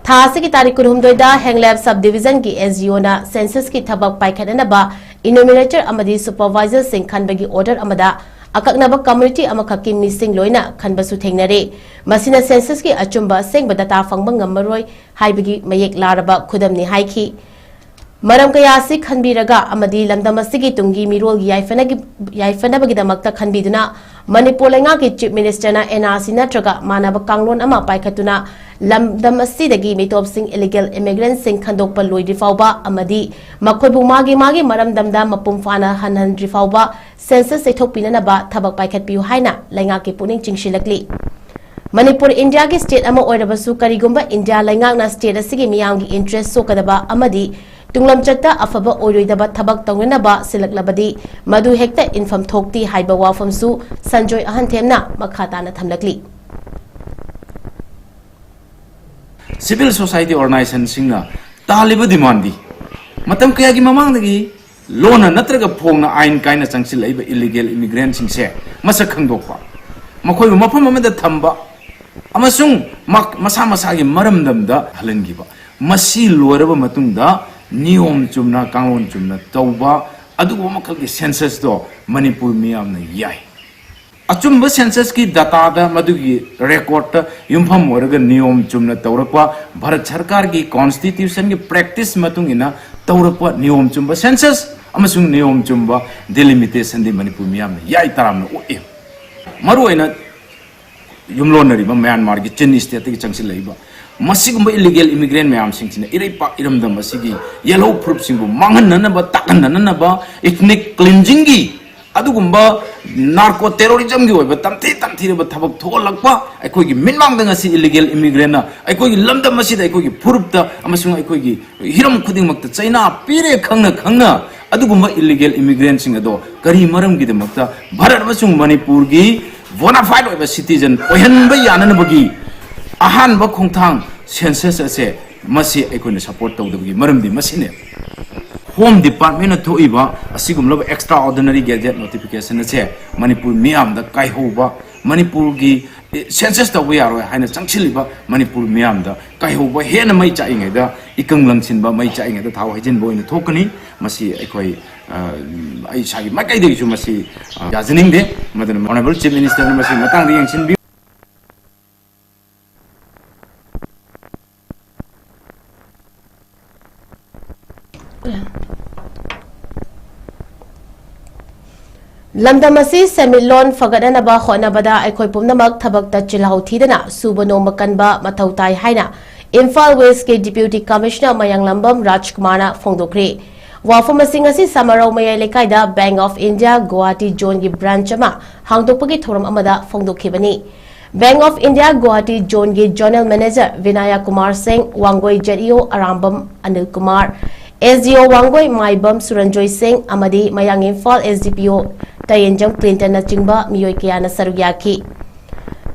ꯊꯥ ꯑꯁꯤꯒꯤ ꯇꯥꯔꯤꯛ ꯀꯨꯟꯍꯨꯝꯗꯣꯏꯗ ꯍꯦꯡꯂꯦꯞ ꯁꯕ ꯗꯤꯕꯤꯖꯟꯒꯤ ꯑꯦꯁ ꯗꯤ ꯑꯣꯅ ꯁꯦꯟꯁꯁꯀꯤ ꯊꯕꯛ ꯄꯥꯏꯈꯠꯅꯅꯕ ꯏꯅꯨꯃꯤꯔꯦꯇꯔ ꯑꯃꯗꯤ ꯁꯨꯄꯔꯚꯥꯏꯖꯔꯁꯤꯡ ꯈꯟꯕꯒꯤ ꯑꯣꯔꯗꯔ ꯑꯃꯗ ꯑꯀꯛꯅꯕ ꯀꯝꯃ꯭ꯌꯨꯅꯤꯇꯤ ꯑꯃꯈꯛꯀꯤ ꯃꯤꯁꯤꯡ ꯂꯣꯏꯅ ꯈꯟꯕꯁꯨ ꯊꯦꯡꯅꯔꯦ꯫ ꯃꯁꯤꯅ ꯁꯦꯟꯁꯁꯀꯤ ꯑꯆꯨꯝꯕ ꯑꯁꯦꯡꯕ ꯗꯇꯥ ꯐꯪꯕ ꯉꯝꯃꯔꯣꯏ ꯍꯥꯏꯕꯒꯤ ꯃꯌꯦꯛ ꯂꯥꯔꯕ ꯈꯨꯗꯝꯅꯤ ꯍꯥꯏꯈꯤ꯫ ꯃꯔꯝ ꯀꯌꯥ ꯑꯁꯤ ꯈꯟꯕꯤꯔꯒ ꯑꯃꯗꯤ ꯂꯝꯗꯝ ꯑꯁꯤꯒꯤ ꯇꯨꯡꯒꯤ ꯃꯤꯔꯣꯜꯒꯤ ꯌꯥꯏꯐꯅꯒꯤ-, ꯌꯥꯏꯐꯅꯕꯒꯤꯗꯃꯛꯇ ꯈꯟꯕꯤꯗꯨꯅ ꯃꯅꯤꯄꯨꯔ ꯂꯩꯉꯥꯛꯀꯤ Chief Minister ꯅ N R C ꯅꯠꯇ꯭ꯔꯒ ꯃꯥꯟꯅꯕ ꯀꯥꯡꯂꯣꯟ ꯑꯃ ꯄꯥꯏꯈꯠꯇꯨꯅ ꯂꯝꯗꯝ ꯑꯁꯤꯗꯒꯤ ꯃꯤꯇꯣꯞꯁꯤꯡ, illegal immigrant ꯁꯤꯡ ꯈꯟꯗꯣꯛꯄ ꯂꯣꯏꯗ꯭ꯔꯤ ꯐꯥꯎꯕ ꯑꯃꯗꯤ ꯃꯈꯣꯏꯕꯨ ꯃꯥꯒꯤ ꯃꯥꯒꯤ ꯃꯔꯝꯗꯝꯗ ꯃꯄꯨꯡ ꯐꯥꯅ ꯍꯟꯍꯟꯗ꯭ꯔꯤ ꯐꯥꯎꯕ census ꯆꯩꯊꯣꯛꯄꯤꯅꯅꯕ ꯊꯕꯛ ꯄꯥꯏꯈꯠꯄꯤꯌꯨ ꯍꯥꯏꯅ ꯂꯩꯉꯥꯛꯀꯤ ꯄꯨꯛꯅꯤꯡ ꯆꯤꯡꯁꯤꯜꯂꯛꯂꯤ꯫ ꯃꯅꯤꯄꯨꯔ ꯏꯟꯗꯤꯌꯥꯒꯤ state ꯑꯃ ꯑꯣꯏꯔꯕꯁꯨ ꯀꯔꯤꯒꯨꯝꯕ ꯏꯟꯗꯤꯌꯥ ꯂꯩꯉꯥꯛꯅ state ꯑꯁꯤꯒꯤ ꯃꯤꯌꯥꯝꯒꯤ interest ꯁꯣꯛꯀꯗꯕ ꯑꯃꯗꯤ ꯇꯨꯡꯂꯝꯆꯠꯇ ꯑꯐꯕ ꯑꯣꯏꯔꯣꯏꯗꯕ ꯊꯕꯛ ꯇꯧꯅꯅꯕ ꯁꯤꯜꯂꯛꯂꯕꯗꯤ ꯃꯗꯨ ꯍꯦꯛꯇ ꯏꯟꯐꯝ ꯊꯣꯛꯇꯦ ꯍꯥꯏꯕ ꯋꯥꯐꯝꯁꯨ ꯁꯟꯖꯣꯏ ꯑꯍꯟꯊꯦꯝꯅ ꯃꯈꯥ ꯇꯥꯅ ꯊꯝꯂꯛꯂꯤ꯫ Civil society organization ꯁꯤꯡꯅ ꯇꯥꯜꯂꯤꯕ demand ꯗꯤ ꯃꯇꯝ ꯀꯌꯥꯒꯤ ꯃꯃꯥꯡꯗꯒꯤ ꯂꯣꯟꯅ ꯅꯠꯇ꯭ꯔꯒ ꯐꯣꯡꯅ ꯑꯥꯏꯟ ꯀꯥꯏꯅ ꯆꯪꯁꯤꯜꯂꯛꯏꯕ illegal immigrant ꯁꯤꯡꯁꯦ ꯃꯁꯛ ꯈꯪꯗꯣꯛꯄ, ꯃꯈꯣꯏꯕꯨ ꯃꯐꯝ ꯑꯃꯗ ꯊꯝꯕ ꯑꯃꯁꯨꯡ ꯃ-, ꯃꯁꯥ ꯃꯁꯥꯒꯤ ꯃꯔꯝꯗꯝꯗ ꯍꯜꯍꯟꯈꯤꯕ, ꯃꯁꯤ ꯂꯣꯏꯔꯕ ꯃꯇꯨꯡꯗ ꯅꯤꯌꯣꯝ ꯆꯨꯝꯅ, ꯀꯥꯡꯂꯣꯟ ꯆꯨꯝꯅ ꯇꯧꯕ, ꯑꯗꯨꯒꯨꯝꯕ ꯃꯈꯜꯒꯤ census ꯇꯣ ꯃꯅꯤꯄꯨꯔ ꯃꯤꯌꯥꯝꯅ ꯌꯥꯏ꯫ ꯑꯆꯨꯝꯕ census ꯀꯤ data ꯗ, ꯃꯗꯨꯒꯤ record ꯇ ꯌꯨꯝꯐꯝ ꯑꯣꯏꯔꯒ ꯅꯤꯌꯣꯝ ꯆꯨꯝꯅ ꯇꯧꯔꯛꯄ, ꯚꯥꯔꯠ ꯁꯔꯀꯥꯔꯒꯤ constitution ꯒꯤ practice ꯃꯇꯨꯡ ꯏꯟꯅ ꯇꯧꯔꯛꯄ ꯅꯤꯌꯣꯝ ꯆꯨꯝꯕ census ꯑꯃꯁꯨꯡ ꯅꯤꯌꯣꯝ ꯆꯨꯝꯕ delimitation ꯗꯤ ꯃꯅꯤꯄꯨꯔ ꯃꯤꯌꯥꯝꯅ ꯌꯥꯏ ꯇꯔꯥꯝꯅ ꯑꯣꯛꯏ꯫ ꯃꯔꯨꯑꯣꯏꯅ ꯌꯨꯝꯂꯣꯟꯅꯔꯤꯕ ꯃ꯭ꯌꯥꯟꯃꯥꯔꯒꯤ ꯆꯤꯟ state ꯇꯒꯤ ꯆꯪꯁꯤꯜꯂꯛꯏꯕ ꯃꯁꯤꯒꯨꯝꯕ illegal immigrant ꯃꯌꯥꯝꯁꯤꯡꯁꯤꯅ ꯏꯔꯩꯄꯥꯛ ꯏꯔꯝꯗꯝ ꯑꯁꯤꯒꯤ ꯌꯦꯜꯍꯧ ꯐꯨꯔꯨꯞꯁꯤꯡꯕꯨ ꯃꯥꯡꯍꯟꯅꯅꯕ, ꯇꯥꯛꯍꯟꯅꯅꯕ, ethnic cleansing ꯒꯤ ꯑꯗꯨꯒꯨꯝꯕ narco terrorism ꯒꯤ ꯑꯣꯏꯕ ꯇꯝꯊꯤ ꯇꯝꯊꯤꯔꯕ ꯊꯕꯛ ꯊꯣꯛꯍꯜꯂꯛꯄ, ꯑꯩꯈꯣꯏꯒꯤ ꯃꯤꯠꯃꯥꯡꯗ ꯉꯁꯤ illegal immigrant ꯅ ꯑꯩꯈꯣꯏꯒꯤ ꯂꯝꯗꯝ ꯑꯁꯤꯗ, ꯑꯩꯈꯣꯏꯒꯤ ꯐꯨꯔꯨꯞꯇ ꯑꯃꯁꯨꯡ ꯑꯩꯈꯣꯏꯒꯤ ꯍꯤꯔꯝ ꯈꯨꯗꯤꯡꯃꯛꯇ ꯆꯩꯅꯥ ꯄꯤꯔꯦ ꯈꯪꯅ ꯈꯪꯅ ꯑꯗꯨꯒꯨꯝꯕ illegal immigrant ꯁꯤꯡ ꯑꯗꯣ ꯀꯔꯤ ꯃꯔꯝꯒꯤꯗꯃꯛꯇ ꯚꯥꯔꯠ ꯑꯃꯁꯨꯡ ꯃꯅꯤꯄꯨꯔꯒꯤ bona fide ꯑꯣꯏꯕ citizen ꯑꯣꯏꯍꯟꯕ ꯌꯥꯅꯅꯕꯒꯤ ꯑꯍꯥꯟꯕ ꯈꯣꯡꯊꯥꯡ census ꯑꯁꯦ ꯃꯁꯤ ꯑꯩꯈꯣꯏꯅ support ꯇꯧꯗꯕꯒꯤ ꯃꯔꯝꯗꯤ ꯃꯁꯤꯅꯤ꯫ Home Department ꯅ ꯊꯣꯛꯏꯕ ꯑꯁꯤꯒꯨꯝꯂꯕ extraordinary gazette notification ꯑꯁꯦ ꯃꯅꯤꯄꯨꯔ ꯃꯤꯌꯥꯝꯗ ꯀꯥꯏꯍꯧꯕ, ꯃꯅꯤꯄꯨꯔꯒꯤ census ꯇꯧꯕ ꯌꯥꯔꯣꯏ ꯍꯥꯏꯅ ꯆꯪꯁꯤꯜꯂꯤꯕ ꯃꯅꯤꯄꯨꯔ ꯃꯤꯌꯥꯝꯗ ꯀꯥꯏꯍꯧꯕ ꯍꯦꯟꯅ ꯃꯩ ꯆꯥꯛꯏꯉꯩꯗ, ꯏꯀꯪ ꯂꯪꯁꯤꯟꯕ, ꯃꯩ ꯆꯥꯛꯏꯉꯩꯗ ꯊꯥꯎ ꯍꯩꯖꯤꯟꯕ ꯑꯣꯏꯅ ꯊꯣꯛꯀꯅꯤ꯫ ꯃꯁꯤ ꯑꯩꯈꯣꯏ, ꯑ, ꯑꯩ ꯏꯁꯥꯒꯤ ꯃꯥꯏꯀꯩꯗꯒꯤꯁꯨ ꯃꯁꯤ, ꯑ, ꯌꯥꯖꯅꯤꯡꯗꯦ꯫ ꯃꯗꯨꯅ Honourable Chief Minister ꯅ ꯃꯁꯤꯒꯤ ꯃꯇꯥꯡꯗ ꯌꯦꯡꯁꯤꯟꯕꯤꯌꯨ꯫ ꯂꯝꯗꯝ ꯑꯁꯤ ꯁꯦꯟꯃꯤꯠꯂꯣꯟ ꯐꯒꯠꯅꯅꯕ ꯍꯣꯠꯅꯕꯗ ꯑꯩꯈꯣꯏ ꯄꯨꯝꯅꯃꯛ ꯊꯕꯛꯇ ꯆꯤꯜꯍꯧ ꯊꯤꯗꯅ ꯁꯨꯕ ꯅꯣꯝꯕ ꯀꯟꯕ ꯃꯊꯧ ꯇꯥꯏ ꯍꯥꯏꯅ ꯏꯝꯐꯥꯜ ꯋꯦꯁꯀꯤ ꯗꯤꯄ꯭ꯌꯨꯇꯤ ꯀꯃꯤꯁꯅꯔ ꯃꯌꯥꯡꯂꯝꯕꯝ ꯔꯥꯖꯀꯨꯃꯥꯔꯅ ꯐꯣꯡꯗꯣꯛꯈ꯭ꯔꯦ꯫ ꯋꯥꯐꯝ ꯑꯁꯤ ꯉꯁꯤ ꯁꯥꯃꯔꯧ ꯃꯌꯥꯏ ꯂꯩꯀꯥꯏꯗ ꯕꯦꯡꯛ ꯑꯣꯐ ꯏꯟꯗꯤꯌꯥ ꯒꯨꯋꯥꯍꯥꯇꯤ ꯖꯣꯟꯒꯤ ꯕ꯭ꯔꯥꯟꯆ ꯑꯃ ꯍꯥꯡꯗꯣꯛꯄꯒꯤ ꯊꯧꯔꯝ ꯑꯃꯗ ꯐꯣꯡꯗꯣꯛꯈꯤꯕꯅꯤ꯫ ꯕꯦꯡꯛ ꯑꯣꯐ ꯏꯟꯗꯤꯌꯥ ꯒꯨꯋꯥꯍꯥꯇꯤ ꯖꯣꯟꯒꯤ zonal manager Binaya Kumar Singh, Wangoi Z E ꯑꯣ ꯑꯔꯥꯝꯕꯝ ꯑꯅꯤꯜ ꯀꯨꯃꯥꯔ, ꯑꯦꯁ ꯗꯤ ꯑꯣ ꯋꯥꯡꯒꯣꯏ ꯃꯥꯏꯕꯝ ꯁꯨꯔꯟꯖꯣꯏ ꯁꯤꯡ ꯑꯃꯗꯤ ꯃꯌꯥꯡ ꯏꯝꯐꯥꯜ ꯑꯦꯁ ꯗꯤ ꯄꯤ ꯑꯣ ꯇꯌꯦꯟꯖꯝ ꯀ꯭ꯂꯤꯟꯇꯟꯅꯆꯤꯡꯕ ꯃꯤꯑꯣꯏ ꯀꯌꯥꯅ ꯁꯔꯨꯛ ꯌꯥꯈꯤ꯫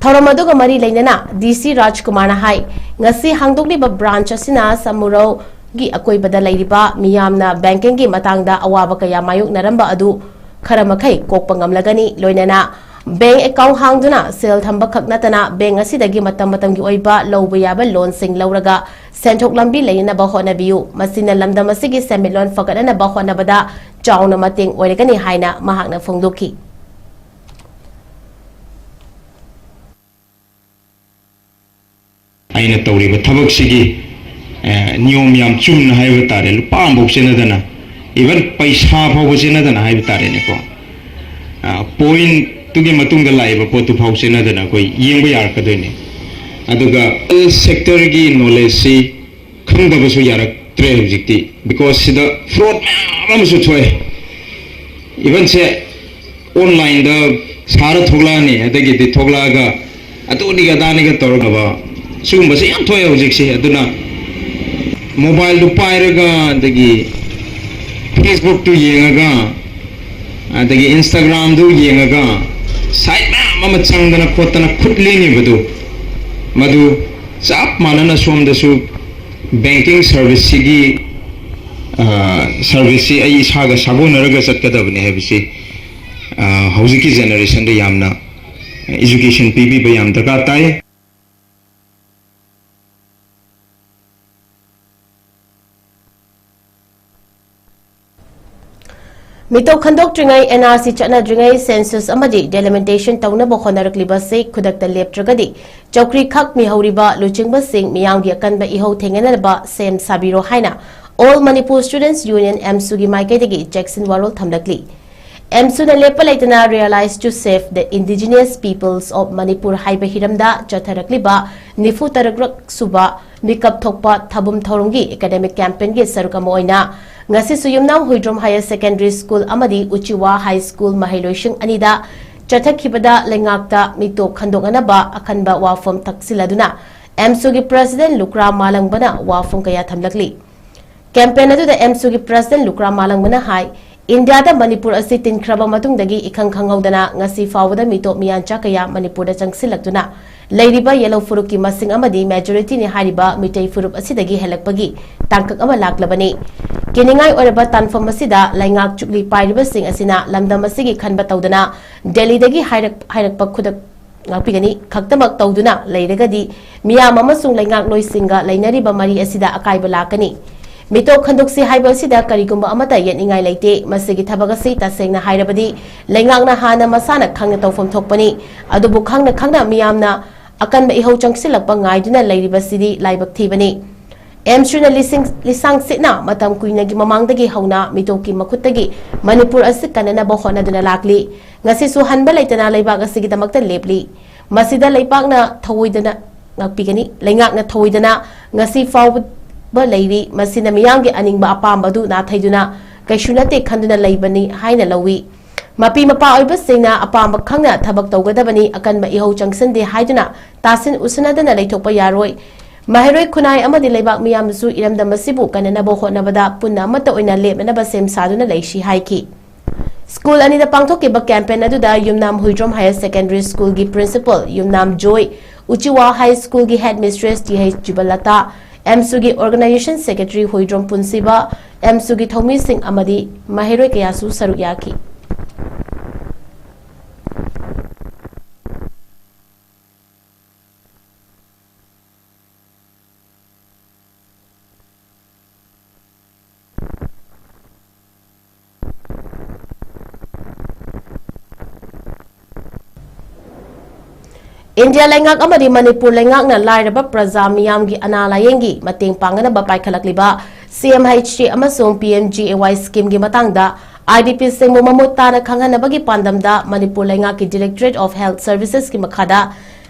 ꯊꯧꯔꯝ ꯑꯗꯨꯒ ꯃꯔꯤ ꯂꯩꯅꯅ ꯗꯤ ꯁꯤ ꯔꯥꯖꯀꯨꯃꯥꯔꯅ ꯍꯥꯏ, ꯉꯁꯤ ꯍꯥꯡꯗꯣꯛꯂꯤꯕ ꯕ꯭ꯔꯥꯟꯆ ꯑꯁꯤꯅ ꯁꯃꯨꯔꯧꯒꯤ ꯑꯀꯣꯏꯕꯗ ꯂꯩꯔꯤꯕ ꯃꯤꯌꯥꯝꯅ ꯕꯦꯡꯀꯤꯡꯒꯤ ꯃꯇꯥꯡꯗ ꯑꯋꯥꯕ ꯀꯌꯥ ꯃꯥꯌꯣꯛꯅꯔꯝꯕ ꯑꯗꯨ ꯈꯔ ꯃꯈꯩ ꯀꯣꯛꯄ ꯉꯝꯂꯒꯅꯤ꯫ ꯂꯣꯏꯅꯅ ꯕꯦꯡꯛ ꯑꯦꯀꯥꯎꯟꯠ ꯍꯥꯡꯗꯨꯅ ꯁꯦꯜ ꯊꯝꯕ ꯈꯛ ꯅꯠꯇꯅ ꯕꯦꯡꯛ ꯑꯁꯤꯗꯒꯤ ꯃꯇꯝ ꯃꯇꯝꯒꯤ ꯑꯣꯏꯕ ꯂꯧꯕ ꯌꯥꯕ ꯂꯣꯟꯁꯤꯡ ꯂꯧꯔꯒ ꯁꯦꯟꯊꯣꯛ ꯂꯝꯕꯤ ꯂꯩꯅꯅꯕ ꯍꯣꯠꯅꯕꯤꯌꯨ꯫ ꯃꯁꯤꯅ ꯂꯝꯗꯝ ꯑꯁꯤꯒꯤ ꯁꯦꯟꯃꯤꯠꯂꯣꯟ ꯐꯒꯠꯅꯅꯕ ꯍꯣꯠꯅꯕꯗ ꯆꯥꯎꯅ ꯃꯇꯦꯡ ꯑꯣꯏꯔꯒꯅꯤ ꯍꯥꯏꯅ ꯃꯍꯥꯛꯅ ꯐꯣꯡꯗꯣꯛꯈꯤ꯫ ꯑꯩꯅ ꯇꯧꯔꯤꯕ ꯊꯕꯛꯁꯤꯒꯤ, ꯑꯦ, ꯅꯤꯌꯣꯝ ꯌꯥꯝ ꯆꯨꯝꯅ ꯍꯥꯏꯕ ꯇꯥꯔꯦ, ꯂꯨꯄꯥ ꯑꯃꯐꯥꯎ ꯆꯦꯟꯅꯗꯅ, even ꯄꯩꯁꯥ ꯐꯥꯎꯕ ꯆꯦꯟꯅꯗꯅ ꯍꯥꯏꯕ ꯇꯥꯔꯦꯅꯦꯀꯣ꯫ ꯑ, ꯄꯣꯏꯟꯠꯇꯨꯒꯤ ꯃꯇꯨꯡꯗ ꯂꯥꯛꯏꯕ ꯄꯣꯠꯇꯨ ꯐꯥꯎ ꯆꯦꯟꯅꯗꯅ ꯑꯩꯈꯣꯏ ꯌꯦꯡꯕ ꯌꯥꯔꯛꯀꯗꯣꯏꯅꯤ꯫ ꯑꯗꯨꯒ ꯁꯦꯛꯇꯔꯒꯤ ꯅꯣꯂꯦꯖꯁꯤ ꯈꯪꯗꯕꯁꯨ ꯌꯥꯔꯛꯇ꯭ꯔꯦ ꯍꯧꯖꯤꯛꯇꯤ, because ꯁꯤꯗ ꯐ꯭ꯔꯣꯗ ꯃꯌꯥꯝ ꯑꯃꯁꯨ ꯊꯣꯛꯑꯦ꯫ ꯏꯚꯟꯁꯦ ꯑꯣꯟꯂꯥꯏꯟꯗ ꯁꯥꯔ ꯊꯣꯛꯂꯛꯑꯅꯤ, ꯑꯗꯒꯤꯗꯤ ꯊꯣꯛꯂꯛꯑꯒ ꯑꯗꯨꯅꯤꯒ ꯑꯗꯥꯅꯤꯒ ꯇꯧꯔꯒ ꯁꯤꯒꯨꯝꯕꯁꯦ ꯌꯥꯝ ꯊꯣꯛꯑꯦ ꯍꯧꯖꯤꯛꯁꯦ꯫ ꯑꯗꯨꯅ ꯃꯣꯕꯥꯏꯜꯗꯨ ꯄꯥꯏꯔꯒ, ꯑꯗꯒꯤ ꯐꯦꯁꯕꯨꯛꯇꯨ ꯌꯦꯡꯉꯒ, ꯑꯗꯒꯤ ꯏꯟꯁꯇꯥꯒ꯭ꯔꯥꯝꯗꯨ ꯌꯦꯡꯉꯒ ꯁꯥꯏꯠ ꯃꯌꯥꯝ ꯑꯃ ꯆꯪꯗꯅ ꯈꯣꯠꯇꯅ ꯈꯨꯠ ꯂꯦꯡꯉꯤꯕꯗꯨ, ꯃꯗꯨ ꯆꯞ ꯃꯥꯟꯅꯅ ꯁꯣꯝꯗꯁꯨ ꯕꯦꯡꯀꯤꯡ ꯁꯔꯚꯤꯁꯁꯤꯒꯤ, ꯑ, ꯁꯔꯚꯤꯁꯁꯤ ꯑꯩ ꯏꯁꯥꯒ ꯁꯥꯒꯣꯟꯅꯔꯒ ꯆꯠꯀꯗꯕꯅꯤ ꯍꯥꯏꯕꯁꯤ, ꯑ, ꯍꯧꯖꯤꯛꯀꯤ ꯖꯦꯅꯦꯔꯦꯁꯟꯗ ꯌꯥꯝꯅ ꯏꯖꯨꯀꯦꯁꯟ ꯄꯤꯕꯤꯕ ꯌꯥꯝ ꯗꯔꯀꯥꯔ ꯇꯥꯏ꯫ ꯃꯤꯇꯣꯞ ꯈꯟꯗꯣꯛꯇ꯭ꯔꯤꯉꯩ, ꯑꯦꯟ ꯑꯥꯔ ꯁꯤ ꯆꯠꯅꯗ꯭ꯔꯤꯉꯩ, ꯁꯦꯟꯁꯁ ꯑꯃꯗꯤ ꯗꯦꯂꯤꯃꯤꯇꯦꯁꯟ ꯇꯧꯅꯕ ꯍꯣꯠꯅꯔꯛꯂꯤꯕ ꯑꯁꯤ ꯈꯨꯗꯛꯇ ꯂꯦꯞꯇ꯭ꯔꯒꯗꯤ ꯆꯧꯀ꯭ꯔꯤ ꯈꯥꯛꯃꯤꯍꯧꯔꯤꯕ ꯂꯨꯆꯤꯡꯕꯁꯤꯡ ꯃꯤꯌꯥꯝꯒꯤ ꯑꯀꯟꯕ ꯏꯍꯧ ꯊꯦꯡꯅꯅꯕ ꯁꯦꯝ ꯁꯥꯕꯤꯔꯣ ꯍꯥꯏꯅ All Manipur Students Union, AMSU ꯒꯤ ꯃꯥꯏꯀꯩꯗꯒꯤ ꯆꯦꯛꯁꯤꯟ ꯋꯥꯔꯣꯜ ꯊꯝꯂꯛꯂꯤ꯫ AMSU ꯅ ꯂꯦꯞꯄ ꯂꯩꯇꯅ Realize to Save the Indigenous Peoples of Manipur ꯍꯥꯏꯕ ꯍꯤꯔꯝꯗ ꯆꯠꯊꯔꯛꯂꯤꯕ ꯅꯤꯐꯨ ꯇꯔꯨꯛ ꯁꯨꯕ ꯃꯤꯀꯞ ꯊꯣꯛꯄ ꯊꯥꯕꯨꯝ ꯊꯧꯔꯝꯒꯤ academic campaign ꯒꯤ ꯁꯔꯨꯛ ꯑꯃ ꯑꯣꯏꯅ ꯉꯁꯤꯁꯨ ꯌꯨꯝꯅꯥꯝ ꯍꯨꯏꯗ꯭ꯔꯣꯝ Higher Secondary School ꯑꯃꯗꯤ ꯎꯆꯤꯋꯥ High School ꯃꯍꯩꯔꯣꯏꯁꯤꯡ ꯑꯅꯤꯗ ꯆꯠꯊꯈꯤꯕꯗ ꯂꯩꯉꯥꯛꯇ ꯃꯤꯇꯣꯞ ꯈꯟꯗꯣꯛꯅꯅꯕ ꯑꯈꯟꯕ ꯋꯥꯐꯝ ꯇꯛꯁꯤꯜꯂꯗꯨꯅ AMSU ꯒꯤ President ꯂꯨꯀ꯭ꯔꯥ ꯃꯥꯂꯪꯕꯅ ꯋꯥꯐꯝ ꯀꯌꯥ ꯊꯝꯂꯛꯂꯤ꯫ Campaign ꯑꯗꯨꯗ AMSU ꯒꯤ President ꯂꯨꯀ꯭ꯔꯥ ꯃꯥꯂꯪꯕꯅ ꯍꯥꯏ, ꯏꯟꯗꯤꯌꯥꯗ ꯃꯅꯤꯄꯨꯔ ꯑꯁꯤ ꯇꯤꯟꯈ꯭ꯔꯕ ꯃꯇꯨꯡꯗꯒꯤ ꯏꯈꯪ ꯈꯪꯍꯧꯗꯅ ꯉꯁꯤ ꯐꯥꯎꯕꯗ ꯃꯤꯇꯣꯞ ꯃꯤꯌꯥꯟꯆꯥ ꯀꯌꯥ ꯃꯅꯤꯄꯨꯔꯗ ꯆꯪꯁꯤꯜꯂꯛꯇꯨꯅ ꯂꯩꯔꯤꯕ ꯌꯦꯂꯧ ꯐꯨꯔꯨꯞꯀꯤ ꯃꯁꯤꯡ ꯑꯃꯗꯤ majority ꯅꯤ ꯍꯥꯏꯔꯤꯕ ꯃꯤꯇꯩ ꯐꯨꯔꯨꯞ ꯑꯁꯤꯗꯒꯤ ꯍꯦꯜꯂꯛꯄꯒꯤ ꯇꯥꯡꯀꯛ ꯑꯃ ꯂꯥꯛꯂꯕꯅꯤ꯫ ꯀꯤꯅꯤꯡꯉꯥꯏ ꯑꯣꯏꯔꯕ ꯇꯥꯟꯐꯝ ꯑꯁꯤꯗ ꯂꯩꯉꯥꯛ ꯆꯨꯛꯂꯤ ꯄꯥꯏꯔꯤꯕꯁꯤꯡ ꯑꯁꯤꯅ ꯂꯝꯗꯝ ꯑꯁꯤꯒꯤ ꯈꯟꯕ ꯇꯧꯗꯅ ꯗꯦꯜꯂꯤꯗꯒꯤ ꯍꯥꯏꯔꯛ-, ꯍꯥꯏꯔꯛꯄ ꯈꯨꯗꯛ ꯉꯥꯛꯄꯤꯒꯅꯤ ꯈꯛꯇꯃꯛ ꯇꯧꯗꯨꯅ ꯂꯩꯔꯒꯗꯤ ꯃꯤꯌꯥꯝ ꯑꯃꯁꯨꯡ ꯂꯩꯉꯥꯛꯂꯣꯏꯁꯤꯡꯒ ꯂꯩꯅꯔꯤꯕ ꯃꯔꯤ ꯑꯁꯤꯗ ꯑꯀꯥꯏꯕ ꯂꯥꯛꯀꯅꯤ꯫ ꯃꯤꯇꯣꯞ ꯈꯟꯗꯣꯛꯁꯤ ꯍꯥꯏꯕ ꯑꯁꯤꯗ ꯀꯔꯤꯒꯨꯝꯕ ꯑꯃꯠꯇ ꯌꯦꯠꯅꯤꯡꯉꯥꯏ ꯂꯩꯇꯦ꯫ ꯃꯁꯤꯒꯤ ꯊꯕꯛ ꯑꯁꯤ ꯇꯁꯦꯡꯅ ꯍꯥꯏꯔꯕꯗꯤ ꯂꯩꯉꯥꯛꯅ ꯍꯥꯟꯅ ꯃꯁꯥꯅ ꯈꯪꯅ ꯇꯧꯐꯝ ꯊꯣꯛꯄꯅꯤ꯫ ꯑꯗꯨꯕꯨ ꯈꯪꯅ ꯈꯪꯅ ꯃꯤꯌꯥꯝꯅ ꯑꯀꯟꯕ ꯏꯍꯧ ꯆꯪꯁꯤꯜꯂꯛꯄ ꯉꯥꯏꯗꯨꯅ ꯂꯩꯔꯤꯕꯁꯤꯗꯤ ꯂꯥꯏꯕꯛ ꯊꯤꯕꯅꯤ꯫ AMSU ꯅ ꯂꯤꯁꯤꯡ, ꯂꯤꯁꯥꯡ ꯁꯤꯠꯅ ꯃꯇꯝ ꯀꯨꯏꯅꯒꯤ ꯃꯃꯥꯡꯗꯒꯤ ꯍꯧꯅ ꯃꯤꯇꯣꯞꯀꯤ ꯃꯈꯨꯠꯇꯒꯤ ꯃꯅꯤꯄꯨꯔ ꯑꯁꯤ ꯀꯟꯅꯅꯕ ꯍꯣꯠꯅꯗꯨꯅ ꯂꯥꯛꯂꯤ꯫ ꯉꯁꯤꯁꯨ ꯍꯟꯕ ꯂꯩꯇꯅ ꯂꯩꯕꯥꯛ ꯑꯁꯤꯒꯤꯗꯃꯛꯇ ꯂꯦꯞꯂꯤ꯫ ꯃꯁꯤꯗ ꯂꯩꯄꯥꯛꯅ ꯊꯧꯑꯣꯏꯗꯅ ꯉꯥꯛꯄꯤꯒꯅꯤ꯫ ꯂꯩꯉꯥꯛꯅ ꯊꯧꯑꯣꯏꯗꯅ ꯉꯁꯤ ꯐꯥꯎꯕ ꯂꯩꯔꯤ꯫ ꯃꯁꯤꯅ ꯃꯤꯌꯥꯝꯒꯤ ꯑꯅꯤꯡꯕ ꯑꯄꯥꯝꯕ ꯑꯗꯨ ꯅꯥꯊꯩꯗꯨꯅ ꯀꯩꯁꯨ ꯅꯠꯇꯦ ꯈꯟꯗꯨꯅ ꯂꯩꯕꯅꯤ ꯍꯥꯏꯅ ꯂꯧꯏ꯫ ꯃꯄꯤ ꯃꯄꯥ ꯑꯣꯏꯕꯁꯤꯡꯅ ꯑꯄꯥꯝꯕ ꯈꯪꯅ ꯊꯕꯛ ꯇꯧꯒꯗꯕꯅꯤ, ꯑꯀꯟꯕ ꯏꯍꯧ ꯆꯪꯁꯤꯟꯗꯦ ꯍꯥꯏꯗꯨꯅ ꯇꯥꯁꯤꯟ ꯎꯁꯤꯟꯅꯗꯅ ꯂꯩꯊꯣꯛꯄ ꯌꯥꯔꯣꯏ꯫ ꯃꯍꯩꯔꯣꯏ ꯈꯨꯟꯅꯥꯏ ꯑꯃꯗꯤ ꯂꯩꯕꯥꯛ ꯃꯤꯌꯥꯝꯅꯁꯨ ꯏꯔꯝꯗꯝ ꯑꯁꯤꯕꯨ ꯀꯟꯅꯅꯕ ꯍꯣꯠꯅꯕꯗ ꯄꯨꯟꯅ ꯑꯃꯠꯇ ꯑꯣꯏꯅ ꯂꯦꯞꯅꯅꯕ ꯁꯦꯝ ꯁꯥꯗꯨꯅ ꯂꯩꯁꯤ ꯍꯥꯏꯈꯤ꯫ School ꯑꯅꯤꯗ ꯄꯥꯡꯊꯣꯛꯈꯤꯕ campaign ꯑꯗꯨꯗ ꯌꯨꯝꯅꯥꯝ ꯍꯨꯏꯗ꯭ꯔꯣꯝ Higher Secondary School ꯒꯤ Principal ꯌꯨꯝꯅꯥꯝ ꯖꯣꯏ, ꯎꯆꯤꯋꯥ High School ꯒꯤ Headmistress ꯇꯤ ꯍꯩꯆ ꯖꯤꯕꯂꯇꯥ, AMSU ꯒꯤ Organization Secretary ꯍꯨꯏꯗ꯭ꯔꯣꯝ ꯄꯨꯟꯁꯤꯕ, AMSU ꯒꯤ ꯊꯧꯃꯤꯁꯤꯡ ꯑꯃꯗꯤ ꯃꯍꯩꯔꯣꯏ ꯀꯌꯥꯁꯨ ꯁꯔꯨꯛ ꯌꯥꯈꯤ꯫ ꯏꯟꯗꯤꯌꯥ ꯂꯩꯉꯥꯛ ꯑꯃꯗꯤ ꯃꯅꯤꯄꯨꯔ ꯂꯩꯉꯥꯛꯅ ꯂꯥꯏꯔꯕ ꯄ꯭ꯔꯖꯥ ꯃꯤꯌꯥꯝꯒꯤ ꯑꯅꯥ ꯂꯥꯌꯦꯡꯒꯤ ꯃꯇꯦꯡ ꯄꯥꯡꯅꯅꯕ ꯄꯥꯏꯈꯠꯂꯛꯂꯤꯕ C M H T ꯑꯃꯁꯨꯡ P M G A Y scheme ꯒꯤ ꯃꯇꯥꯡꯗ I D P ꯁꯤꯡꯕꯨ ꯃꯃꯨꯠ ꯇꯥꯅ ꯈꯪꯍꯟꯅꯕꯒꯤ ꯄꯥꯟꯗꯝꯗ ꯃꯅꯤꯄꯨꯔ ꯂꯩꯉꯥꯛꯀꯤ Directorate of Health Services ꯀꯤ ꯃꯈꯥꯗ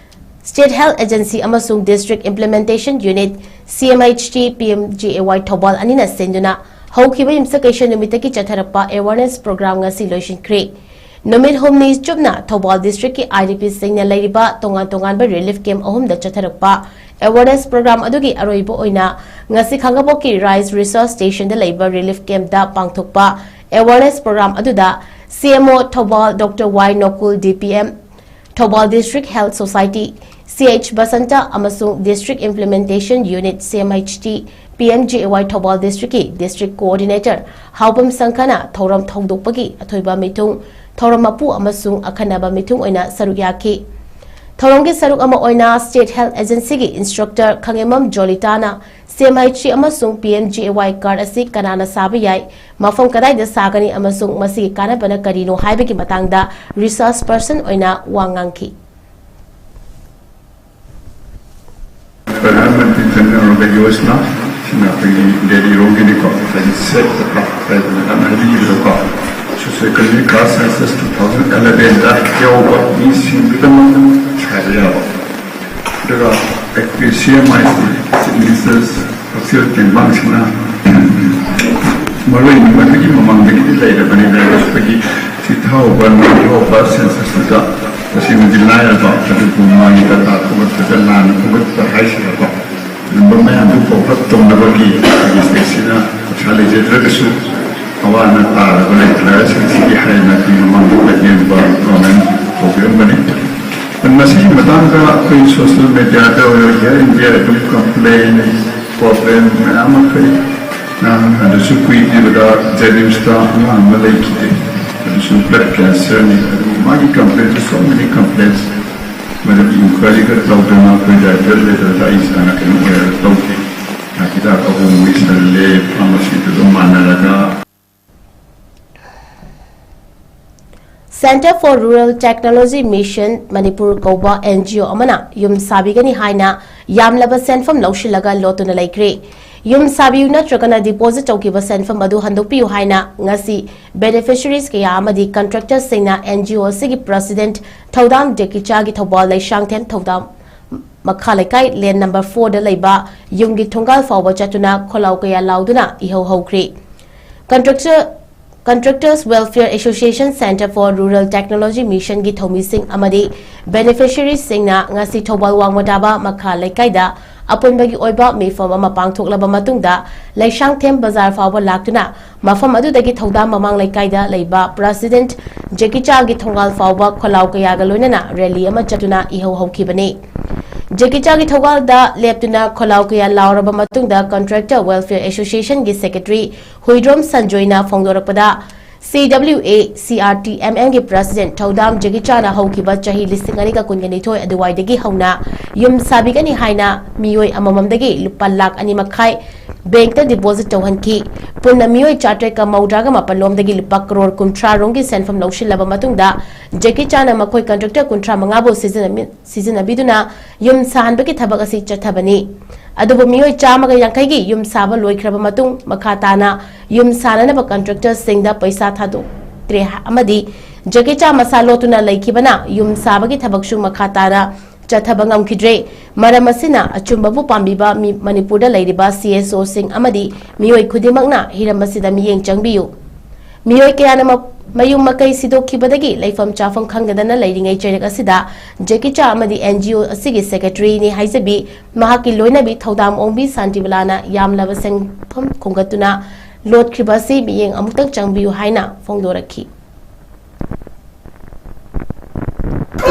State Health Agency ꯑꯃꯁꯨꯡ District Implementation Unit, C M H T, P M G A Y Thoubal ꯑꯅꯤꯅ ꯁꯤꯟꯗꯨꯅ ꯍꯧꯈꯤꯕ ꯌꯨꯝꯁꯀꯩꯁ ꯅꯨꯃꯤꯠꯇꯒꯤ ꯆꯠꯊꯔꯛꯄ awareness program ꯉꯁꯤ ꯂꯣꯏꯁꯤꯟꯈ꯭ꯔꯦ꯫ ꯅꯨꯃꯤꯠ ꯍꯨꯝꯅꯤ ꯆꯨꯞꯅ ꯊꯧꯕꯥꯜ district ꯀꯤ I D P ꯁꯤꯡꯅ ꯂꯩꯔꯤꯕ ꯇꯣꯉꯥꯟ ꯇꯣꯉꯥꯟꯕ relief camp ꯑꯍꯨꯝꯗ ꯆꯠꯊꯔꯛꯄ awareness program ꯑꯗꯨꯒꯤ ꯑꯔꯣꯏꯕ ꯑꯣꯏꯅ ꯉꯁꯤ ꯈꯥꯡꯉꯕꯣꯛꯀꯤ Rice Resource Station ꯗ ꯂꯩꯕ relief camp ꯇ ꯄꯥꯡꯊꯣꯛꯄ awareness program ꯑꯗꯨꯗ C M O Thoubal Doctor Y ꯅꯣꯀꯨꯜ, D P M Thoubal District Health Society, C H Basanta ꯑꯃꯁꯨꯡ District Implementation Unit, C M H T, P M G A Y Thoubal district ꯀꯤ District Coordinator ꯍꯥꯎꯕꯝ ꯁꯪꯈꯅ ꯊꯧꯔꯝ ꯍꯧꯗꯣꯛꯄꯒꯤ ꯑꯊꯣꯏꯕ ꯃꯤꯊꯨꯡ, ꯊꯧꯔꯝ ꯃꯄꯨ ꯑꯃꯁꯨꯡ ꯑꯈꯟꯅꯕ ꯃꯤꯊꯨꯡ ꯑꯣꯏꯅ ꯁꯔꯨꯛ ꯌꯥꯈꯤ꯫ ꯊꯧꯔꯝꯒꯤ ꯁꯔꯨꯛ ꯑꯃ ꯑꯣꯏꯅ State Health Agency ꯒꯤ Instructor ꯈꯪꯉꯦꯝꯕꯝ ꯖꯣꯂꯤꯇꯥꯅ C M H T ꯑꯃꯁꯨꯡ P M G A Y card ꯑꯁꯤ ꯀꯅꯥꯅ ꯁꯥꯕ ꯌꯥꯏ, ꯃꯐꯝ ꯀꯗꯥꯏꯗ ꯁꯥꯒꯅꯤ ꯑꯃꯁꯨꯡ ꯃꯁꯤꯒꯤ ꯀꯥꯟꯅꯕꯅ ꯀꯔꯤꯅꯣ ꯍꯥꯏꯕꯒꯤ ꯃꯇꯥꯡꯗ resource person ꯑꯣꯏꯅ ꯋꯥ ꯉꯥꯡꯈꯤ꯫ ꯄ꯭ꯔꯙꯥꯟ ꯃꯟꯇ꯭ꯔꯤ ꯖꯟ ꯑꯔꯣꯒ꯭ꯌ ꯌꯣꯖꯅꯥ, ꯁꯤꯅ ꯑꯩꯈꯣꯏꯒꯤ ꯗꯦꯜꯂꯤ ꯔꯣꯝꯒꯤꯅꯤꯀꯣ, ꯉꯁꯥꯏꯒꯤ ꯁꯦꯠ ꯍꯥꯏꯗꯅ ꯍꯥꯟꯅ ꯍꯥꯏꯕꯤꯈꯤꯕꯗꯀꯣ, socio economic class census two thousand ꯑꯦꯂꯚꯦꯟꯗ ꯌꯧꯕ ꯃꯤꯁꯤꯡꯗꯨꯗꯃꯛ ꯁꯥꯕ ꯌꯥꯕ꯫ ꯑꯗꯨꯒ ꯑꯩꯈꯣꯏ C M I ꯁꯤ, Chief Minister's ꯍꯛꯁꯦꯜ ꯇꯦꯡꯕꯥꯡꯁꯤꯅ ꯃꯔꯨꯑꯣꯏꯅ ꯃꯗꯨꯒꯤ ꯃꯃꯥꯡꯗꯒꯤꯗꯤ ꯂꯩꯔꯕꯅꯤꯅ ꯑꯩꯈꯣꯏꯒꯤ ꯁꯤ ꯊꯥꯍꯧꯕ ꯅꯣꯏꯍꯧꯕ ꯁꯦꯟꯁꯁꯇꯨꯗ ꯇꯁꯦꯡꯅꯗꯤ ꯂꯥꯏꯔꯕ ꯑꯗꯨꯕꯨ ꯃꯥꯒꯤ ꯗꯇꯥ ꯈꯣꯝꯒꯠꯄꯗ ꯂꯥꯟꯅ ꯈꯣꯝꯒꯠꯄ ꯍꯥꯏꯁꯤꯔꯀꯣ, ꯑꯗꯨꯝꯕ ꯃꯌꯥꯝꯗꯨ ꯄꯨꯂꯞ ꯇꯧꯅꯕꯒꯤ ꯑꯩꯈꯣꯏꯒꯤ ꯁ꯭ꯇꯦꯠꯁꯤꯅ ꯄꯩꯁꯥ ꯂꯩꯖꯗ꯭ꯔꯒꯁꯨ ꯑꯋꯥ ꯑꯅꯥ ꯇꯥꯔꯕ ꯂꯩꯇ꯭ꯔꯒꯁꯤꯡꯁꯤꯒꯤ ꯍꯥꯏꯅ ꯑꯩꯈꯣꯏ ꯃꯃꯥꯡꯗ ꯄ꯭ꯔꯦꯖꯤꯗꯦꯟ ꯒꯣꯔꯃꯦꯟ ꯇꯧꯕꯤꯔꯝꯕꯅꯤ꯫ ꯃꯁꯤꯒꯤ ꯃꯇꯥꯡꯗ ꯑꯩꯈꯣꯏ ꯁꯣꯁꯤꯌꯦꯜ ꯃꯦꯗꯤꯌꯥꯗ ꯑꯣꯏꯔꯣ, ꯍꯤꯌꯔ ꯏꯟꯗꯤꯌꯥꯗ ꯑꯗꯨꯝ ꯀꯝꯄ꯭ꯂꯦꯟ, ꯄ꯭ꯔꯣꯕ꯭ꯂꯦꯝ ꯃꯌꯥꯝ ꯑꯃ ꯊꯣꯛꯏ꯫ ꯑꯗꯨꯁꯨ ꯀꯨꯏꯗ꯭ꯔꯤꯕꯗ ꯖꯦꯅꯤꯝꯁꯇ ꯑꯉꯥꯡ ꯑꯃ ꯂꯩꯈꯤꯗꯦ, ꯑꯗꯨꯁꯨ ꯕ꯭ꯂꯗ ꯀꯦꯟꯁꯔꯅꯤ꯫ ꯑꯗꯨ ꯃꯥꯒꯤ ꯀꯝꯄ꯭ꯂꯦꯟꯁꯨ so many complaints, ꯃꯗꯨꯒꯤ ꯏꯟꯀ꯭ꯋꯥꯏꯔꯤꯒ ꯇꯧꯗꯅ ꯑꯩꯈꯣꯏ ꯗꯥꯏꯔꯦꯛꯇꯔ ꯂꯩꯇ꯭ꯔꯗ ꯑꯩ ꯏꯁꯥꯅ ꯀꯩꯅꯣ ꯑꯣꯏꯔꯒ ꯇꯧꯈꯤ꯫ ꯍꯤꯗꯥꯛ ꯑꯍꯣꯡꯕ ꯏꯁꯜꯂꯦ, ꯐꯥꯔꯃꯥꯁꯤꯗ ꯑꯗꯨꯝ ꯃꯥꯟꯅꯔꯒ꯫ Centre for Rural Technology Mission Manipur ꯀꯧꯕ N G O ꯑꯃꯅ ꯌꯨꯝ ꯁꯥꯕꯤꯒꯅꯤ ꯍꯥꯏꯅ ꯌꯥꯝꯂꯕ ꯁꯦꯟꯐꯝ ꯂꯧꯁꯤꯜꯂꯒ ꯂꯣꯠꯇꯨꯅ ꯂꯩꯈ꯭ꯔꯦ꯫ ꯌꯨꯝ ꯁꯥꯕꯤꯌꯨ ꯅꯠꯇ꯭ꯔꯒꯅ deposit ꯇꯧꯈꯤꯕ ꯁꯦꯟꯐꯝ ꯑꯗꯨ ꯍꯟꯗꯣꯛꯄꯤꯌꯨ ꯍꯥꯏꯅ ꯉꯁꯤ beneficiaries ꯀꯌꯥ ꯑꯃꯗꯤ contractors ꯁꯤꯡꯅ N G O ꯑꯁꯤꯒꯤ president ꯊꯧꯗꯥꯝ ꯖꯦꯀꯤꯆꯥꯒꯤ ꯊꯧꯕꯥꯜ ꯂꯩꯁꯥꯡꯊꯦꯝ ꯊꯧꯗꯥꯝ ꯃꯈꯥ ꯂꯩꯀꯥꯏ lane number four ꯗ ꯂꯩꯕ ꯌꯨꯝꯒꯤ ꯊꯣꯡꯒꯥꯜ ꯐꯥꯎꯕ ꯆꯠꯇꯨꯅ ꯈꯣꯜꯂꯥꯎ ꯀꯌꯥ ꯂꯥꯎꯗꯨꯅ ꯏꯍꯧ ꯍꯧꯈ꯭ꯔꯤ꯫ Contractor Contractors Welfare Association Center for Rural Technology Mission ꯒꯤ ꯊꯧꯃꯤꯁꯤꯡ ꯑꯃꯗꯤ beneficiaries ꯁꯤꯡꯅ ꯉꯁꯤ ꯊꯧꯕꯥꯜ ꯋꯥꯡꯃ ꯇꯥꯕ ꯃꯈꯥ ꯂꯩꯀꯥꯏꯗ ꯑꯄꯨꯟꯕꯒꯤ ꯑꯣꯏꯕ ꯃꯤꯐꯝ ꯑꯃ ꯄꯥꯡꯊꯣꯛꯂꯕ ꯃꯇꯨꯡꯗ ꯂꯩꯁꯥꯡꯊꯦꯝ ꯕꯖꯥꯔ ꯐꯥꯎꯕ ꯂꯥꯛꯇꯨꯅ ꯃꯐꯝ ꯑꯗꯨꯗꯒꯤ ꯊꯧꯗꯥꯝ ꯃꯃꯥꯡ ꯂꯩꯀꯥꯏꯗ ꯂꯩꯕ president ꯖꯦꯀꯤꯆꯥꯒꯤ ꯊꯣꯡꯒꯥꯜ ꯐꯥꯎꯕ ꯈꯣꯜꯂꯥꯎ ꯀꯌꯥꯒ ꯂꯣꯏꯅꯅ rally ꯑꯃ ꯆꯠꯇꯨꯅ ꯏꯍꯧ ꯍꯧꯈꯤꯕꯅꯤ꯫ ꯖꯦꯀꯤꯆꯥꯒꯤ ꯊꯧꯒꯥꯜꯗ ꯂꯦꯞꯇꯨꯅ ꯈꯣꯜꯂꯥꯎ ꯀꯌꯥ ꯂꯥꯎꯔꯕ ꯃꯇꯨꯡꯗ Contractor Welfare Association ꯒꯤ secretary Huidrom ꯁꯟꯖꯣꯏꯅ ꯐꯣꯡꯗꯣꯔꯛꯄꯗ, C W A C R T M M ꯒꯤ president ꯊꯧꯗꯥꯝ ꯖꯦꯀꯤꯆꯥꯅ ꯍꯧꯈꯤꯕ ꯆꯍꯤ ꯂꯤꯁꯤꯡ ꯑꯅꯤꯒ ꯀꯨꯟꯒ ꯅꯤꯊꯣꯏ ꯑꯗꯨꯋꯥꯏꯗꯒꯤ ꯍꯧꯅ ꯌꯨꯝ ꯁꯥꯕꯤꯒꯅꯤ ꯍꯥꯏꯅ ꯃꯤꯑꯣꯏ ꯑꯃꯃꯝꯗꯒꯤ ꯂꯨꯄꯥ ꯂꯥꯈ ꯑꯅꯤ ꯃꯈꯥꯏ bank ꯇ deposit ꯇꯧꯍꯟꯈꯤ꯫ ꯄꯨꯟꯅ ꯃꯤꯑꯣꯏ ꯆꯥꯇ꯭ꯔꯦꯠꯀ ꯃꯧꯗ꯭ꯔꯥꯒ ꯃꯥꯄꯜ ꯂꯣꯝꯗꯒꯤ ꯂꯨꯄꯥ ꯀꯔꯣꯔ ꯀꯨꯟꯊ꯭ꯔꯥ ꯔꯣꯝꯒꯤ ꯁꯦꯟꯐꯝ ꯂꯧꯁꯤꯜꯂꯕ ꯃꯇꯨꯡꯗ, ꯖꯦꯀꯤꯆꯥꯅ ꯃꯈꯣꯏ contractor ꯀꯨꯟꯊ꯭ꯔꯥ ꯃꯉꯥꯕꯨ ꯁꯤꯖꯤꯟꯅꯃꯤ-, ꯁꯤꯖꯤꯟꯅꯕꯤꯗꯨꯅ ꯌꯨꯝ ꯁꯥꯍꯟꯕꯒꯤ ꯊꯕꯛ ꯑꯁꯤ ꯆꯠꯊꯕꯅꯤ꯫ ꯑꯗꯨꯕꯨ ꯃꯤꯑꯣꯏ ꯆꯥꯝꯃꯒ ꯌꯥꯡꯈꯩꯒꯤ ꯌꯨꯝ ꯁꯥꯕ ꯂꯣꯏꯈ꯭ꯔꯕ ꯃꯇꯨꯡ, ꯃꯈꯥ ꯇꯥꯅ ꯌꯨꯝ ꯁꯥꯅꯅꯕ contractor ꯁꯤꯡꯗ ꯄꯩꯁꯥ ꯊꯥꯗꯣꯛꯇ꯭ꯔꯦ ꯑꯃꯗꯤ ꯖꯦꯀꯤꯆꯥ ꯃꯁꯥ ꯂꯣꯠꯇꯨꯅ ꯂꯩꯈꯤꯕꯅ ꯌꯨꯝ ꯁꯥꯕꯒꯤ ꯊꯕꯛꯁꯨ ꯃꯈꯥ ꯇꯥꯅ ꯆꯠꯊꯕ ꯉꯝꯈꯤꯗ꯭ꯔꯦ꯫ ꯃꯔꯝ ꯑꯁꯤꯅ ꯑꯆꯨꯝꯕꯕꯨ ꯄꯥꯝꯕꯤꯕ ꯃꯤ-, ꯃꯅꯤꯄꯨꯔꯗ ꯂꯩꯔꯤꯕ C S O ꯁꯤꯡ ꯑꯃꯗꯤ ꯃꯤꯑꯣꯏ ꯈꯨꯗꯤꯡꯃꯛꯅ ꯍꯤꯔꯝ ꯑꯁꯤꯗ ꯃꯤꯠꯌꯦꯡ ꯆꯪꯕꯤꯌꯨ꯫ ꯃꯤꯑꯣꯏ ꯀꯌꯥꯅ ꯃ-, ꯃꯌꯨꯝ ꯃꯀꯩ ꯁꯤꯗꯣꯛꯈꯤꯕꯗꯒꯤ ꯂꯩꯐꯝ ꯆꯥꯐꯝ ꯈꯪꯗꯗꯅ ꯂꯩꯔꯤꯉꯩ ꯆꯩꯔꯛ ꯑꯁꯤꯗ ꯖꯦꯀꯤꯆꯥ ꯑꯃꯗꯤ N G O ꯑꯁꯤꯒꯤ secretary ꯅꯤ ꯍꯥꯏꯖꯕꯤ ꯃꯍꯥꯛꯀꯤ ꯂꯣꯏꯅꯕꯤ ꯊꯧꯗꯥꯝ ꯑꯣꯡꯕꯤ ꯁꯥꯟꯇꯤꯕꯂꯥꯅ ꯌꯥꯝꯂꯕ ꯁꯦꯟꯐꯝ ꯈꯣꯝꯒꯠꯇꯨꯅ ꯂꯣꯠꯈ꯭ꯔꯤꯕ ꯑꯁꯤ ꯃꯤꯠꯌꯦꯡ ꯑꯃꯨꯛꯇꯪ ꯆꯪꯕꯤꯌꯨ ꯍꯥꯏꯅ ꯐꯣꯡꯗꯣꯔꯛꯈꯤ꯫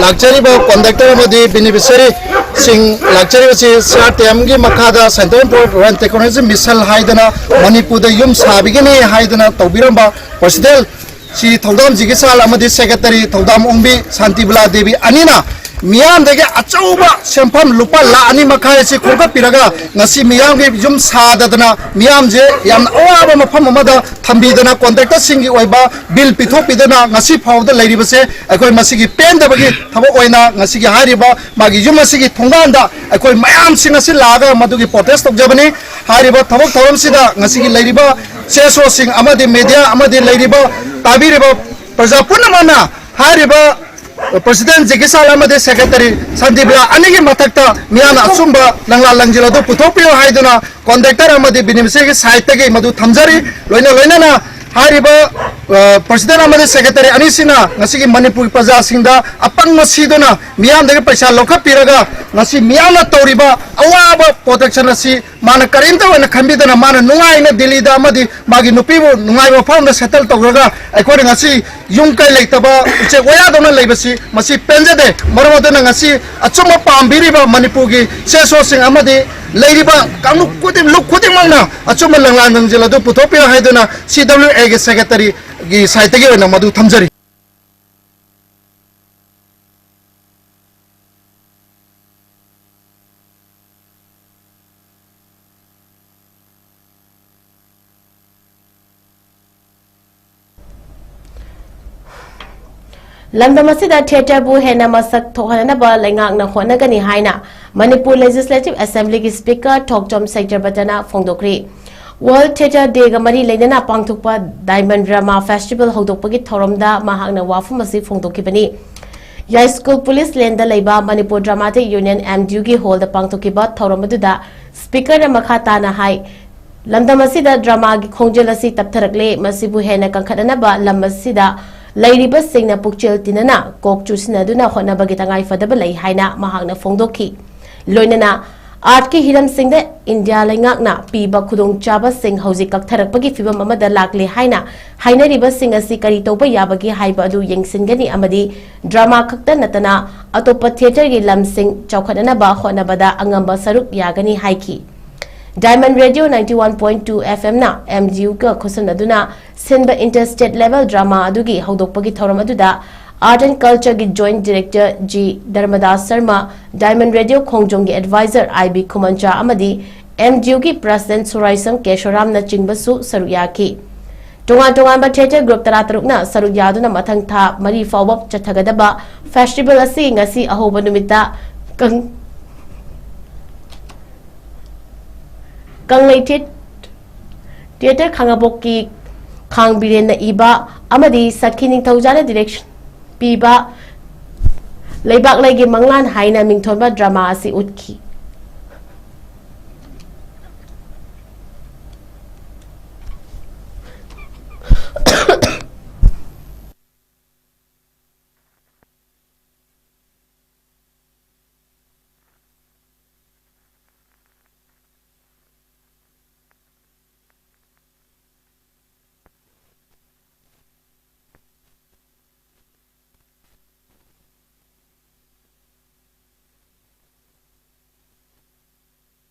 ꯂꯥꯛꯆꯔꯤꯕ contractor ꯑꯃꯗꯤ beneficiary ꯁꯤꯡ ꯂꯥꯛꯆꯔꯤꯕꯁꯤ C R T M ꯒꯤ ꯃꯈꯥꯗ Center for Rural Technology Mission ꯍꯥꯏꯗꯅ ꯃꯅꯤꯄꯨꯔꯗ ꯌꯨꯝ ꯁꯥꯕꯤꯒꯅꯤ ꯍꯥꯏꯗꯅ ꯇꯧꯕꯤꯔꯝꯕ president ꯁꯤ ꯊꯧꯗꯥꯝ ꯖꯤꯒꯤꯆꯥ ꯑꯃꯗꯤ secretary ꯊꯧꯗꯥꯝ ꯑꯣꯡꯕꯤ ꯁꯥꯟꯇꯤꯕꯂꯥ ꯗꯦꯕꯤ ꯑꯅꯤꯅ ꯃꯤꯌꯥꯝꯗꯒꯤ ꯑꯆꯧꯕ ꯁꯦꯟꯐꯝ ꯂꯨꯄꯥ ꯂꯥꯈ ꯑꯅꯤ ꯃꯈꯥꯏ ꯑꯁꯤ ꯈꯣꯝꯒꯠꯄꯤꯔꯒ ꯉꯁꯤ ꯃꯤꯌꯥꯝꯒꯤ ꯌꯨꯝ ꯁꯥꯗꯗꯅ ꯃꯤꯌꯥꯝꯁꯦ ꯌꯥꯝꯅ ꯑꯋꯥꯕ ꯃꯐꯝ ꯑꯃꯗ ꯊꯝꯕꯤꯗꯅ ꯀꯣꯟꯇ꯭ꯔꯦꯛꯇꯔꯁꯤꯡꯒꯤ ꯑꯣꯏꯕ ꯕꯤꯜ ꯄꯤꯊꯣꯛꯄꯤꯗꯅ ꯉꯁꯤ ꯐꯥꯎꯕꯗ ꯂꯩꯔꯤꯕꯁꯦ ꯑꯩꯈꯣꯏ ꯃꯁꯤꯒꯤ ꯄꯦꯟꯗꯕꯒꯤ ꯊꯕꯛ ꯑꯣꯏꯅ ꯉꯁꯤꯒꯤ ꯍꯥꯏꯔꯤꯕ ꯃꯥꯒꯤ ꯌꯨꯝ ꯑꯁꯤꯒꯤ ꯊꯣꯡꯒꯥꯟꯗ ꯑꯩꯈꯣꯏ ꯃꯌꯥꯝꯁꯤꯡ ꯑꯁꯤ ꯂꯥꯛꯑꯒ ꯃꯗꯨꯒꯤ ꯄ꯭ꯔꯣꯇꯦꯁ ꯇꯧꯖꯕꯅꯤ꯫ ꯍꯥꯏꯔꯤꯕ ꯊꯕꯛ ꯊꯧꯔꯝꯁꯤꯗ ꯉꯁꯤꯒꯤ ꯂꯩꯔꯤꯕ ꯁꯤ ꯑꯦꯁ ꯑꯣꯁꯤꯡ ꯑꯃꯗꯤ ꯃꯦꯗꯤꯌꯥ ꯑꯃꯗꯤ ꯂꯩꯔꯤꯕ ꯇꯥꯕꯤꯔꯤꯕ ꯄ꯭ꯔꯖꯥ ꯄꯨꯝꯅꯃꯛꯅ ꯍꯥꯏꯔꯤꯕ ꯄ꯭ꯔꯁꯤꯗꯦꯟ ꯖꯦꯀꯤ ꯁꯥꯜ ꯑꯃꯗꯤ ꯁꯦꯀ꯭ꯔꯦꯇꯔꯤ ꯁꯟꯗꯤꯞ ꯂꯥ ꯑꯅꯤꯒꯤ ꯃꯊꯛꯇ ꯃꯤꯌꯥꯝꯅ ꯑꯆꯨꯝꯕ ꯂꯪꯂꯥ ꯂꯪꯖꯤꯜ ꯑꯗꯨ ꯄꯨꯊꯣꯛꯄꯤꯌꯨ ꯍꯥꯏꯗꯨꯅ ꯀꯣꯟꯇ꯭ꯔꯦꯛꯇꯔ ꯑꯃꯗꯤ ꯕꯤꯅꯤꯃꯤꯁꯤꯒꯤ ꯁꯥꯏꯠꯇꯒꯤ ꯃꯗꯨ ꯊꯝꯖꯔꯤ꯫ ꯂꯣꯏꯅ ꯂꯣꯏꯅꯅ ꯍꯥꯏꯔꯤꯕ, ꯑ, ꯄ꯭ꯔꯁꯤꯗꯦꯟ ꯑꯃꯗꯤ ꯁꯦꯀ꯭ꯔꯦꯇꯔꯤ ꯑꯅꯤꯁꯤꯅ ꯉꯁꯤꯒꯤ ꯃꯅꯤꯄꯨꯔꯒꯤ ꯄ꯭ꯔꯖꯥꯁꯤꯡꯗ ꯑꯄꯪꯕ ꯁꯤꯗꯨꯅ ꯃꯤꯌꯥꯝꯗꯒꯤ ꯄꯩꯁꯥ ꯂꯧꯈꯠꯄꯤꯔꯒ ꯉꯁꯤ ꯃꯤꯌꯥꯝꯅ ꯇꯧꯔꯤꯕ ꯑꯋꯥꯕ ꯄ꯭ꯔꯣꯇꯦꯛꯁꯟ ꯑꯁꯤ ꯃꯥꯅ ꯀꯔꯤꯝꯇ ꯑꯣꯏꯅ ꯈꯟꯕꯤꯗꯅ ꯃꯥꯅ ꯅꯨꯡꯉꯥꯏꯅ ꯗꯤꯜꯂꯤꯗ ꯑꯃꯗꯤ ꯃꯥꯒꯤ ꯅꯨꯄꯤꯕꯨ ꯅꯨꯡꯉꯥꯏꯕ ꯃꯐꯝ ꯑꯃꯗ ꯁꯦꯇꯜ ꯇꯧꯔꯒ ꯑꯩꯈꯣꯏꯅ ꯉꯁꯤ ꯌꯨꯝ ꯀꯩ ꯂꯩꯇꯕ ꯎꯆꯦꯛ ꯋꯥꯌꯥꯗꯧꯅ ꯂꯩꯕꯁꯤ ꯃꯁꯤ ꯄꯦꯟꯖꯗꯦ꯫ ꯃꯔꯝ ꯑꯗꯨꯅ ꯉꯁꯤ ꯑꯆꯨꯝꯕ ꯄꯥꯝꯕꯤꯔꯤꯕ ꯃꯅꯤꯄꯨꯔꯒꯤ ꯁꯤ ꯑꯦꯁ ꯑꯣꯁꯤꯡ ꯑꯃꯗꯤ ꯂꯩꯔꯤꯕ ꯀꯥꯡꯂꯨꯞ ꯈꯨꯗꯤꯡ, ꯂꯨꯞ ꯈꯨꯗꯤꯡꯃꯛꯅ ꯑꯆꯨꯝꯕ ꯂꯪꯂꯥ ꯂꯪꯖꯤꯜ ꯑꯗꯨ ꯄꯨꯊꯣꯛꯄꯤꯌꯨ ꯍꯥꯏꯗꯨꯅ ꯁꯤ ꯗꯕ꯭ꯂꯤꯎ ꯑꯦꯒꯤ ꯁꯦꯀ꯭ꯔꯦꯇꯔꯤꯒꯤ ꯁꯥꯏꯠꯇꯒꯤ ꯑꯣꯏꯅ ꯃꯗꯨ ꯊꯝꯖꯔꯤ꯫ ꯂꯝꯗꯝ ꯑꯁꯤꯗ ꯊꯤꯌꯦꯇꯔꯕꯨ ꯍꯦꯟꯅ ꯃꯁꯛ ꯊꯣꯛꯍꯟꯅꯅꯕ ꯂꯩꯉꯥꯛꯅ ꯍꯣꯠꯅꯒꯅꯤ ꯍꯥꯏꯅ ꯃꯅꯤꯄꯨꯔ ꯂꯦꯖꯤꯁꯂꯦꯇꯤꯚ ꯑꯦꯁꯦꯝꯕ꯭ꯂꯤꯒꯤ ꯁ꯭ꯄꯤꯀꯔ ꯊꯣꯛꯆꯣꯝ ꯁꯩꯇ꯭ꯔꯕꯇꯅ ꯐꯣꯡꯗꯣꯛꯈ꯭ꯔꯤ꯫ ꯋꯥꯔꯜꯗ ꯊꯤꯌꯦꯇꯔ ꯗꯦꯒ ꯃꯔꯤ ꯂꯩꯅꯅ ꯄꯥꯡꯊꯣꯛꯄ ꯗꯥꯏꯃꯟ ꯗ꯭ꯔꯃꯥ ꯐꯦꯁꯇꯤꯚꯦꯜ ꯍꯧꯗꯣꯛꯄꯒꯤ ꯊꯧꯔꯝꯗ ꯃꯍꯥꯛꯅ ꯋꯥꯐꯝ ꯑꯁꯤ ꯐꯣꯡꯗꯣꯛꯈꯤꯕꯅꯤ꯫ ꯌꯥꯏꯁ꯭ꯀꯨꯜ ꯄꯨꯂꯤꯁ ꯂꯦꯟꯗ ꯂꯩꯕ Manipur dramatic union, M D ꯌꯨꯒꯤ ꯍꯣꯜꯗ ꯄꯥꯡꯊꯣꯛꯈꯤꯕ ꯊꯧꯔꯝ ꯑꯗꯨꯗ ꯁ꯭ꯄꯤꯀꯔꯅ ꯃꯈꯥ ꯇꯥꯅ ꯍꯥꯏ, ꯂꯝꯗꯝ ꯑꯁꯤꯗ ꯗ꯭ꯔꯃꯥꯒꯤ ꯈꯣꯡꯖꯦꯜ ꯑꯁꯤ ꯇꯞꯊꯔꯛꯂꯦ꯫ ꯃꯁꯤꯕꯨ ꯍꯦꯟꯅ ꯀꯟꯈꯠꯅꯅꯕ ꯂꯝ ꯑꯁꯤꯗ ꯂꯩꯔꯤꯕꯁꯤꯡꯅ ꯄꯨꯛꯆꯦꯜ ꯇꯤꯟꯅꯅ ꯀꯣꯛ ꯆꯨꯁꯤꯟꯅꯗꯨꯅ ꯍꯣꯠꯅꯕꯒꯤ ꯇꯉꯥꯏꯐꯗꯕ ꯂꯩ ꯍꯥꯏꯅ ꯃꯍꯥꯛꯅ ꯐꯣꯡꯗꯣꯛꯈꯤ꯫ ꯂꯣꯏꯅꯅ ꯑꯥꯔꯠꯀꯤ ꯍꯤꯔꯝꯁꯤꯡꯗ ꯏꯟꯗꯤꯌꯥ ꯂꯩꯉꯥꯛꯅ ꯄꯤꯕ ꯈꯨꯗꯣꯡꯆꯥꯕꯁꯤꯡ ꯍꯧꯖꯤꯛ ꯀꯛꯊꯔꯛꯄꯒꯤ ꯐꯤꯚꯝ ꯑꯃꯗ ꯂꯥꯛꯂꯦ ꯍꯥꯏꯅ ꯍꯥꯏꯅꯔꯤꯕꯁꯤꯡ ꯑꯁꯤ ꯀꯔꯤ ꯇꯧꯕ ꯌꯥꯕꯒꯦ ꯍꯥꯏꯕ ꯑꯗꯨ ꯌꯦꯡꯁꯤꯟꯒꯅꯤ ꯑꯃꯗꯤ ꯗ꯭ꯔꯃꯥ ꯈꯛꯇ ꯅꯠꯇꯅ ꯑꯇꯣꯞꯄ ꯊꯤꯌꯦꯇꯔꯒꯤ ꯂꯝꯁꯤꯡ ꯆꯥꯎꯈꯠꯅꯅꯕ ꯍꯣꯠꯅꯕꯗ ꯑꯉꯝꯕ ꯁꯔꯨꯛ ꯌꯥꯒꯅꯤ ꯍꯥꯏꯈꯤ꯫ Diamond Radio ninety one point two F M ꯅ M D U ꯒ ꯈꯨꯠꯁꯝꯅꯗꯨꯅ ꯁꯤꯟꯕ inter state level drama ꯑꯗꯨꯒꯤ ꯍꯧꯗꯣꯛꯄꯒꯤ ꯊꯧꯔꯝ ꯑꯗꯨꯗ Art and Culture ꯒꯤ Joint Director G ꯙꯔꯃꯗꯥꯁ Sharma, Diamond Radio ꯈꯣꯡꯖꯣꯝꯒꯤ Advisor I B ꯈꯨꯃꯟꯆꯥ ꯑꯃꯗꯤ M D U ꯒꯤ President ꯁꯨꯔꯥꯏꯁꯝ ꯀꯦꯁꯣꯔꯥꯝꯅꯆꯤꯡꯕꯁꯨ ꯁꯔꯨꯛ ꯌꯥꯈꯤ꯫ ꯇꯣꯉꯥꯟ ꯇꯣꯉꯥꯟꯕ theatre group ꯇꯔꯥꯇꯔꯨꯛꯅ ꯁꯔꯨꯛ ꯌꯥꯗꯨꯅ ꯃꯊꯪ ꯊꯥ ꯃꯔꯤ ꯐꯥꯎꯕ ꯆꯠꯊꯒꯗꯕ festival ꯑꯁꯤ ꯉꯁꯤ ꯑꯍꯧꯕ ꯅꯨꯃꯤꯠꯇ ꯀꯪ-, ꯀꯪꯂꯩ ꯊꯤꯌꯦ-, Theatre ꯈꯥꯉꯕꯣꯛꯀꯤ ꯈꯥꯡ ꯕꯤꯔꯦꯟꯅ ꯏꯕ ꯑꯃꯗꯤ ꯁꯈꯤ ꯅꯤꯡꯊꯧꯖꯥꯅ direction ꯄꯤꯕ ꯂꯩꯕꯥꯛꯂꯩꯒꯤ ꯃꯪꯂꯥꯟ ꯍꯥꯏꯅ ꯃꯤꯡꯊꯣꯟꯕ drama ꯑꯁꯤ ꯎꯠꯈꯤ꯫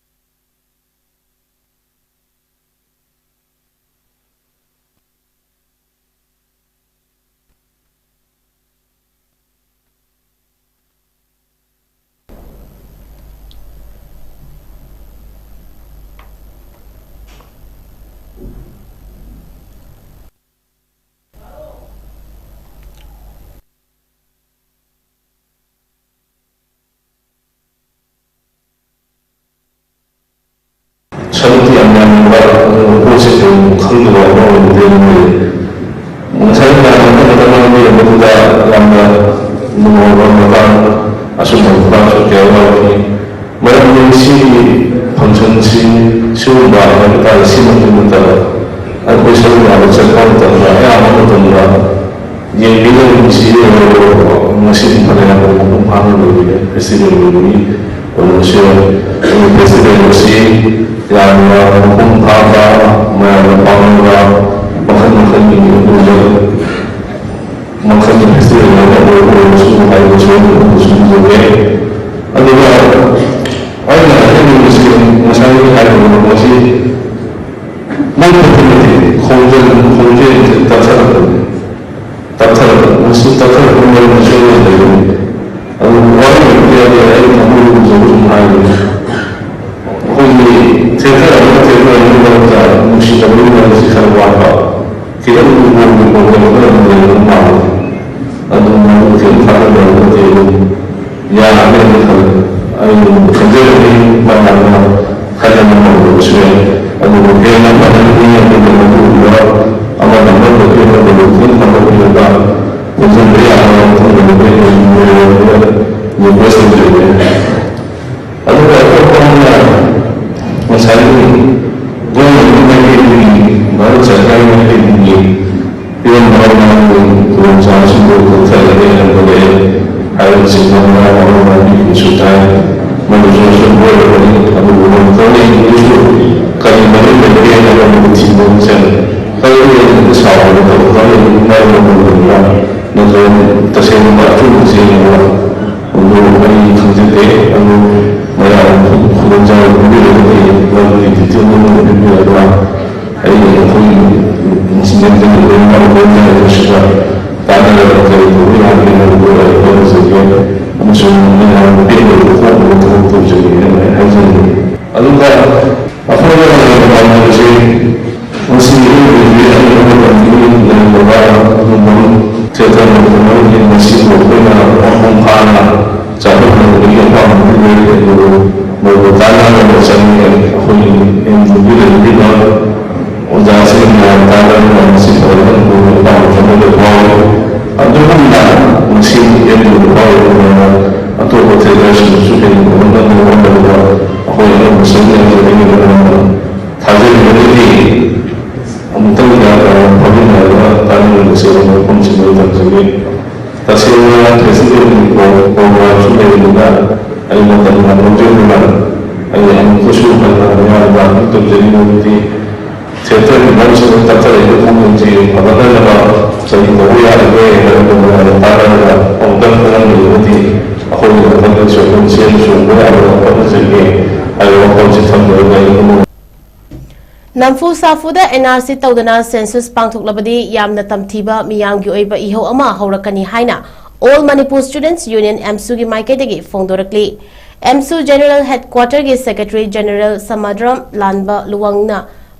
ꯁꯔꯨꯛꯇꯤ ꯌꯥꯝ ꯌꯥꯝꯅ ꯄꯣꯠꯁꯦ ꯀꯩꯒꯨꯝꯕ ꯈꯪꯗꯕ ꯑꯃ ꯑꯣꯏꯕꯗꯤ ꯑꯗꯨꯝ ꯂꯩ꯫ ꯉꯁꯥꯏ ꯃꯌꯥꯝ ꯑꯃ ꯈꯛꯇ ꯉꯥꯡꯕꯤꯔꯝꯕꯗꯨꯗ ꯌꯥꯝꯅ ꯅꯨꯡꯉꯥꯏꯕ ꯃꯇꯥꯡ, ꯑꯆꯨꯝꯕ ꯃꯇꯥꯡꯁꯨ ꯀꯌꯥ ꯌꯥꯎꯈꯤ꯫ ꯃꯔꯝꯗꯤ ꯁꯤꯒꯤ functionꯁꯤ ꯁꯤꯒꯨꯝꯕ ꯍꯥꯏꯕ ꯇꯥꯔꯦ, ꯁꯤꯃꯛꯇꯤ ꯅꯠꯇꯕ ꯑꯩꯈꯣꯏ ꯁꯔꯨꯛ ꯌꯥꯕ ꯆꯠꯄ ꯃꯇꯝꯗ ꯑꯌꯥꯝꯕ ꯃꯇꯝꯗ ꯌꯦꯡꯕꯤꯗꯕ ꯃꯤꯁꯤ ꯉꯁꯤꯗꯤ ꯐꯅꯌꯥꯝ ꯃꯄꯨꯡ ꯐꯥꯅ ꯂꯣꯏꯕꯤꯔꯦ꯫ Festival ꯂꯣꯏꯕꯒꯤ ꯀꯩꯅꯣꯁꯦ, ꯑꯩꯈꯣꯏ festival ꯑꯁꯤ ꯌꯥꯝꯅ ꯃꯄꯨꯡ ꯐꯥꯕ, ꯃꯌꯥꯝꯅ ꯄꯥꯝꯅꯕ ꯃꯈꯜ ꯃꯈꯜꯒꯤ ꯑꯗꯨꯒꯨꯝꯕ ꯃꯈꯜꯒꯤ festival ꯑꯃ ꯑꯣꯏꯔꯁꯨ ꯍꯥꯏꯕꯁꯨ ꯑꯗꯨꯒꯨꯝꯕꯁꯨ ꯎꯖꯔꯦ꯫ ꯑꯗꯨꯒ ꯑꯩꯅ ꯍꯥꯏꯖꯅꯤꯡꯕꯁꯤ ꯉꯁꯥꯏꯒꯤ ꯍꯥꯏꯔꯤꯕ ꯃꯁꯤ ꯃꯣꯏ ꯈꯛꯇ ꯅꯠꯇꯦ, ꯈꯣꯡꯖꯦꯜ, ꯈꯣꯡꯖꯦꯜꯁꯦ ꯇꯞꯊꯔꯛꯄꯅꯤ꯫ ꯇꯞꯊꯔꯛꯄ, ꯃꯁꯤ ꯇꯞꯊꯔꯛꯄ ꯃꯁꯤ ꯈꯔ ꯋꯥꯠꯄ, ꯈꯤꯇꯪ ꯂꯨꯍꯣꯡꯕ ꯈꯣꯠꯄ ꯈꯔ ꯑꯗꯨꯝ ꯂꯩꯕ ꯃꯥꯜꯂꯦ꯫ ꯑꯗꯨꯝ ꯃꯗꯨ ꯈꯤꯇꯪ ꯊꯥꯒꯠꯅꯔꯒꯗꯤ ꯑꯗꯨꯝ ꯌꯥꯔꯅꯤ ꯍꯥꯏꯅ ꯈꯜꯂꯦ꯫ ꯑꯩ ꯑꯗꯨꯝ ꯈꯟꯖꯔꯅꯤ, ꯃꯌꯥꯝꯅ ꯈꯟꯖꯅ ꯇꯧꯕꯁꯨ ꯌꯥꯏ꯫ ꯑꯗꯨꯕꯨ ꯍꯦꯟꯅ ꯑꯃꯅ ꯃꯤ ꯑꯃꯒꯤ ꯃꯇꯨꯡꯗ ꯑꯃꯅ ꯑꯃꯗ ꯍꯦꯟꯅ ꯈꯤꯇꯪ ꯊꯥꯒꯠꯄꯤꯔꯒ ꯄꯨꯟꯁꯤꯟꯕ ꯌꯥꯅꯕ ꯃꯐꯝꯗ ꯑꯩꯈꯣꯏ request ꯇꯧꯖꯒꯦ꯫ ꯑꯗꯨꯒ ꯑꯇꯣꯞꯄ ꯑꯃꯅ ꯉꯁꯥꯏꯒꯤ ꯒꯣꯜꯒꯤ ꯃꯥꯏꯀꯩꯗꯒꯤ, ꯚꯥꯔꯠ ꯁꯔꯀꯥꯔꯒꯤ ꯃꯥꯏꯀꯩꯗꯒꯤ ꯄꯤꯔꯝꯕ ꯃꯥꯒꯤ ꯈꯨꯗꯣꯡꯆꯥꯕꯁꯤꯡꯗꯨ ꯀꯛꯊꯠꯂꯒꯦ ꯍꯥꯏꯅ ꯂꯩ ꯍꯥꯏꯕꯅꯆꯤꯡꯕ ꯃꯌꯥꯝ ꯑꯃ ꯃꯤꯒꯤꯁꯨ ꯇꯥꯏ꯫ ꯃꯗꯨꯁꯨ ꯑꯆꯨꯝꯕ ꯑꯣꯏꯔꯝꯒꯅꯤ꯫ ꯑꯗꯨꯕꯨ ꯃꯗꯨꯗ ꯂꯩꯔꯤꯕꯁꯨ ꯀꯔꯤ ꯃꯔꯤ ꯂꯩꯒꯦ ꯍꯥꯏꯕ ꯃꯗꯨ ꯊꯤꯕ ꯑꯃ ꯆꯪꯉꯤ꯫ ꯀꯔꯤ ꯂꯩꯔꯤꯕ ꯁꯥꯎꯔꯒ ꯇꯧꯕ ꯂꯩꯔꯤꯕ ꯃꯔꯝ ꯑꯃ ꯂꯩꯕ꯭ꯔꯥ? ꯅꯠꯇ꯭ꯔꯒ ꯇꯁꯦꯡꯅ ꯑꯆꯨꯝꯕꯁꯦ ꯌꯦꯡꯉꯒ ꯑꯗꯨ ꯑꯩ ꯈꯪꯖꯗꯦ꯫ ꯑꯗꯨ ꯃꯌꯥꯝ ꯈꯨꯗꯣꯡꯆꯥꯕ ꯄꯤꯕꯤꯔꯒꯗꯤ ꯃꯗꯨꯒꯤ detail ꯑꯗꯨ ꯄꯤꯕꯤꯔꯒ ꯑꯩ ꯑꯩꯈꯣꯏꯒꯤ incident ꯇꯨꯒꯤ ꯃꯔꯝꯗ ꯍꯥꯏꯕꯁꯤꯗ ꯇꯥꯟꯅꯔꯒ ꯀꯔꯤ ꯇꯧꯕ ꯌꯥꯒꯦ ꯍꯥꯏꯕꯗꯨ ꯑꯩ ꯍꯣꯠꯅꯖꯒꯦ꯫ ꯑꯃꯁꯨꯡ ꯃꯌꯥꯝ ꯄꯦꯟꯗꯕ ꯐꯣꯡꯅꯕ ꯊꯕꯛ ꯇꯧꯖꯒꯦ ꯍꯥꯏꯅ ꯑꯩ ꯍꯥꯏꯖꯅꯤꯡꯉꯤ꯫ ꯑꯗꯨꯒ ꯑꯩꯈꯣꯏꯅ ꯂꯩꯔꯤꯕ ꯄꯥꯟꯗꯝꯁꯤ ꯃꯁꯤ ꯃꯤꯑꯣꯏꯕꯒꯤ ꯑꯔꯤꯕ ꯃꯇꯝꯗꯒꯤ ꯂꯩꯔꯝꯂꯕ ꯑꯗꯨꯒꯨꯝꯕ ꯊꯦꯇꯔ ꯑꯃꯅꯤ꯫ ꯃꯁꯤꯕꯨ ꯑꯩꯈꯣꯏꯅ ꯃꯄꯨꯡ ꯐꯥꯅ ꯆꯥꯎꯈꯠꯍꯟꯕꯒꯤ ꯑꯄꯥꯝꯕ ꯂꯩ꯫ ꯑꯗꯨꯕꯨ ꯃꯗꯨ ꯇꯥꯟꯅꯅꯕ ꯆꯪꯉꯤ꯫ ꯑꯩꯈꯣꯏꯒꯤ ꯑꯦꯝ ꯌꯨꯒꯤ ꯂꯩꯔꯤꯕ ꯑꯣꯖꯥꯁꯤꯡꯅ ꯇꯥꯟꯅꯗꯨꯅ ꯃꯁꯤ ꯐꯒꯠꯍꯟꯕꯒꯤ ꯑꯄꯥꯝꯕ ꯑꯃꯗ ꯐꯥꯎꯏ꯫ ꯑꯗꯨꯒꯨꯝꯅ ꯃꯁꯤ ꯑꯦꯝ ꯌꯨꯗ ꯐꯥꯎꯔꯤꯕ ꯑꯇꯣꯞꯄ ꯊꯦꯇꯔꯁꯤꯡꯗꯁꯨ ꯍꯦꯟꯅ ꯐꯒꯠꯍꯟꯅꯕ ꯍꯣꯠꯅꯕꯗ ꯑꯩꯈꯣꯏ ꯑꯅꯧꯕ ꯁꯦꯝꯒꯠꯂꯛꯄꯗꯒꯤ ꯃꯔꯝ ꯊꯥꯖꯔꯤꯕꯗꯒꯤ ꯑꯃꯨꯛꯇꯪꯗ ꯐꯝꯃꯤꯟꯅꯔꯒ ꯇꯥꯟꯅꯃꯤꯟꯅꯁꯦ ꯍꯥꯏꯅ ꯃꯐꯝꯁꯤꯡꯗ ꯊꯝꯖꯒꯦ꯫ ꯇꯁꯦꯡꯅ ꯐꯦꯁꯇꯤꯚꯦꯜꯒꯤ ꯄ꯭ꯔꯣ-, ꯄ꯭ꯔꯣꯒ꯭ꯔꯥꯝꯁꯨ ꯂꯩꯕꯅꯤꯅ ꯑꯩ ꯃꯇꯝ ꯌꯥꯝ ꯂꯧꯖꯗꯨꯅ ꯑꯩ ꯑꯃꯨꯛꯀꯁꯨ ꯍꯟꯅ ꯃꯌꯥꯝꯗ ꯑꯗꯨꯝ ꯇꯧꯖꯔꯤꯕꯗꯤ ꯊꯤꯌꯦꯇꯔꯒꯤ ꯃꯔꯝꯁꯤꯗ ꯇꯥꯛꯆꯔꯛꯏꯕ ꯊꯧꯔꯝꯁꯤ ꯐꯒꯠꯅꯅꯕ ꯀꯔꯤ ꯇꯧꯕ ꯌꯥꯔꯤꯒꯦ ꯍꯥꯏꯕꯗꯨ ꯃꯌꯥꯝꯅ ꯇꯥꯟꯅꯔꯒ ꯑꯃꯨꯛꯇꯪ ꯈꯪꯍꯟꯕꯤꯔꯒꯗꯤ ꯑꯩꯈꯣꯏꯒꯤ ꯃꯊꯪꯗꯁꯨ ꯑꯗꯨꯝ ꯁꯦꯝ ꯆꯣꯡꯕ ꯌꯥꯅꯕ ꯍꯣꯠꯅꯖꯒꯦ ꯍꯥꯏꯕ ꯋꯥꯐꯝꯁꯤ ꯊꯝꯖꯔꯒ ꯑꯩ ꯑꯗꯨꯝ ꯅꯝꯐꯨ ꯁꯥꯐꯨꯗ ꯑꯦꯟ ꯑꯥꯔ ꯁꯤ ꯇꯧꯗꯅ ꯁꯦꯟꯁꯁ ꯄꯥꯡꯊꯣꯛꯂꯕꯗꯤ ꯌꯥꯝꯅ ꯇꯝꯊꯤꯕ ꯃꯤꯌꯥꯝꯒꯤ ꯑꯣꯏꯕ ꯏꯍꯧ ꯑꯃ ꯍꯧꯔꯛꯀꯅꯤ ꯍꯥꯏꯅ All Manipur Students Union ꯑꯦꯝꯁꯨꯒꯤ ꯃꯥꯏꯀꯩꯗꯒꯤ ꯐꯣꯡꯗꯣꯔꯛꯂꯤ꯫ ꯑꯦꯝꯁꯨ ꯖꯦꯅꯔꯦꯜ ꯍꯦꯗꯀ꯭ꯋꯥꯇꯔꯒꯤ ꯁꯦꯀ꯭ꯔꯦꯇꯔꯤ ꯖꯦꯅꯔꯦꯜ ꯁꯃꯥꯗ꯭ꯔꯝ ꯂꯥꯟꯕ ꯂꯨꯋꯪꯅ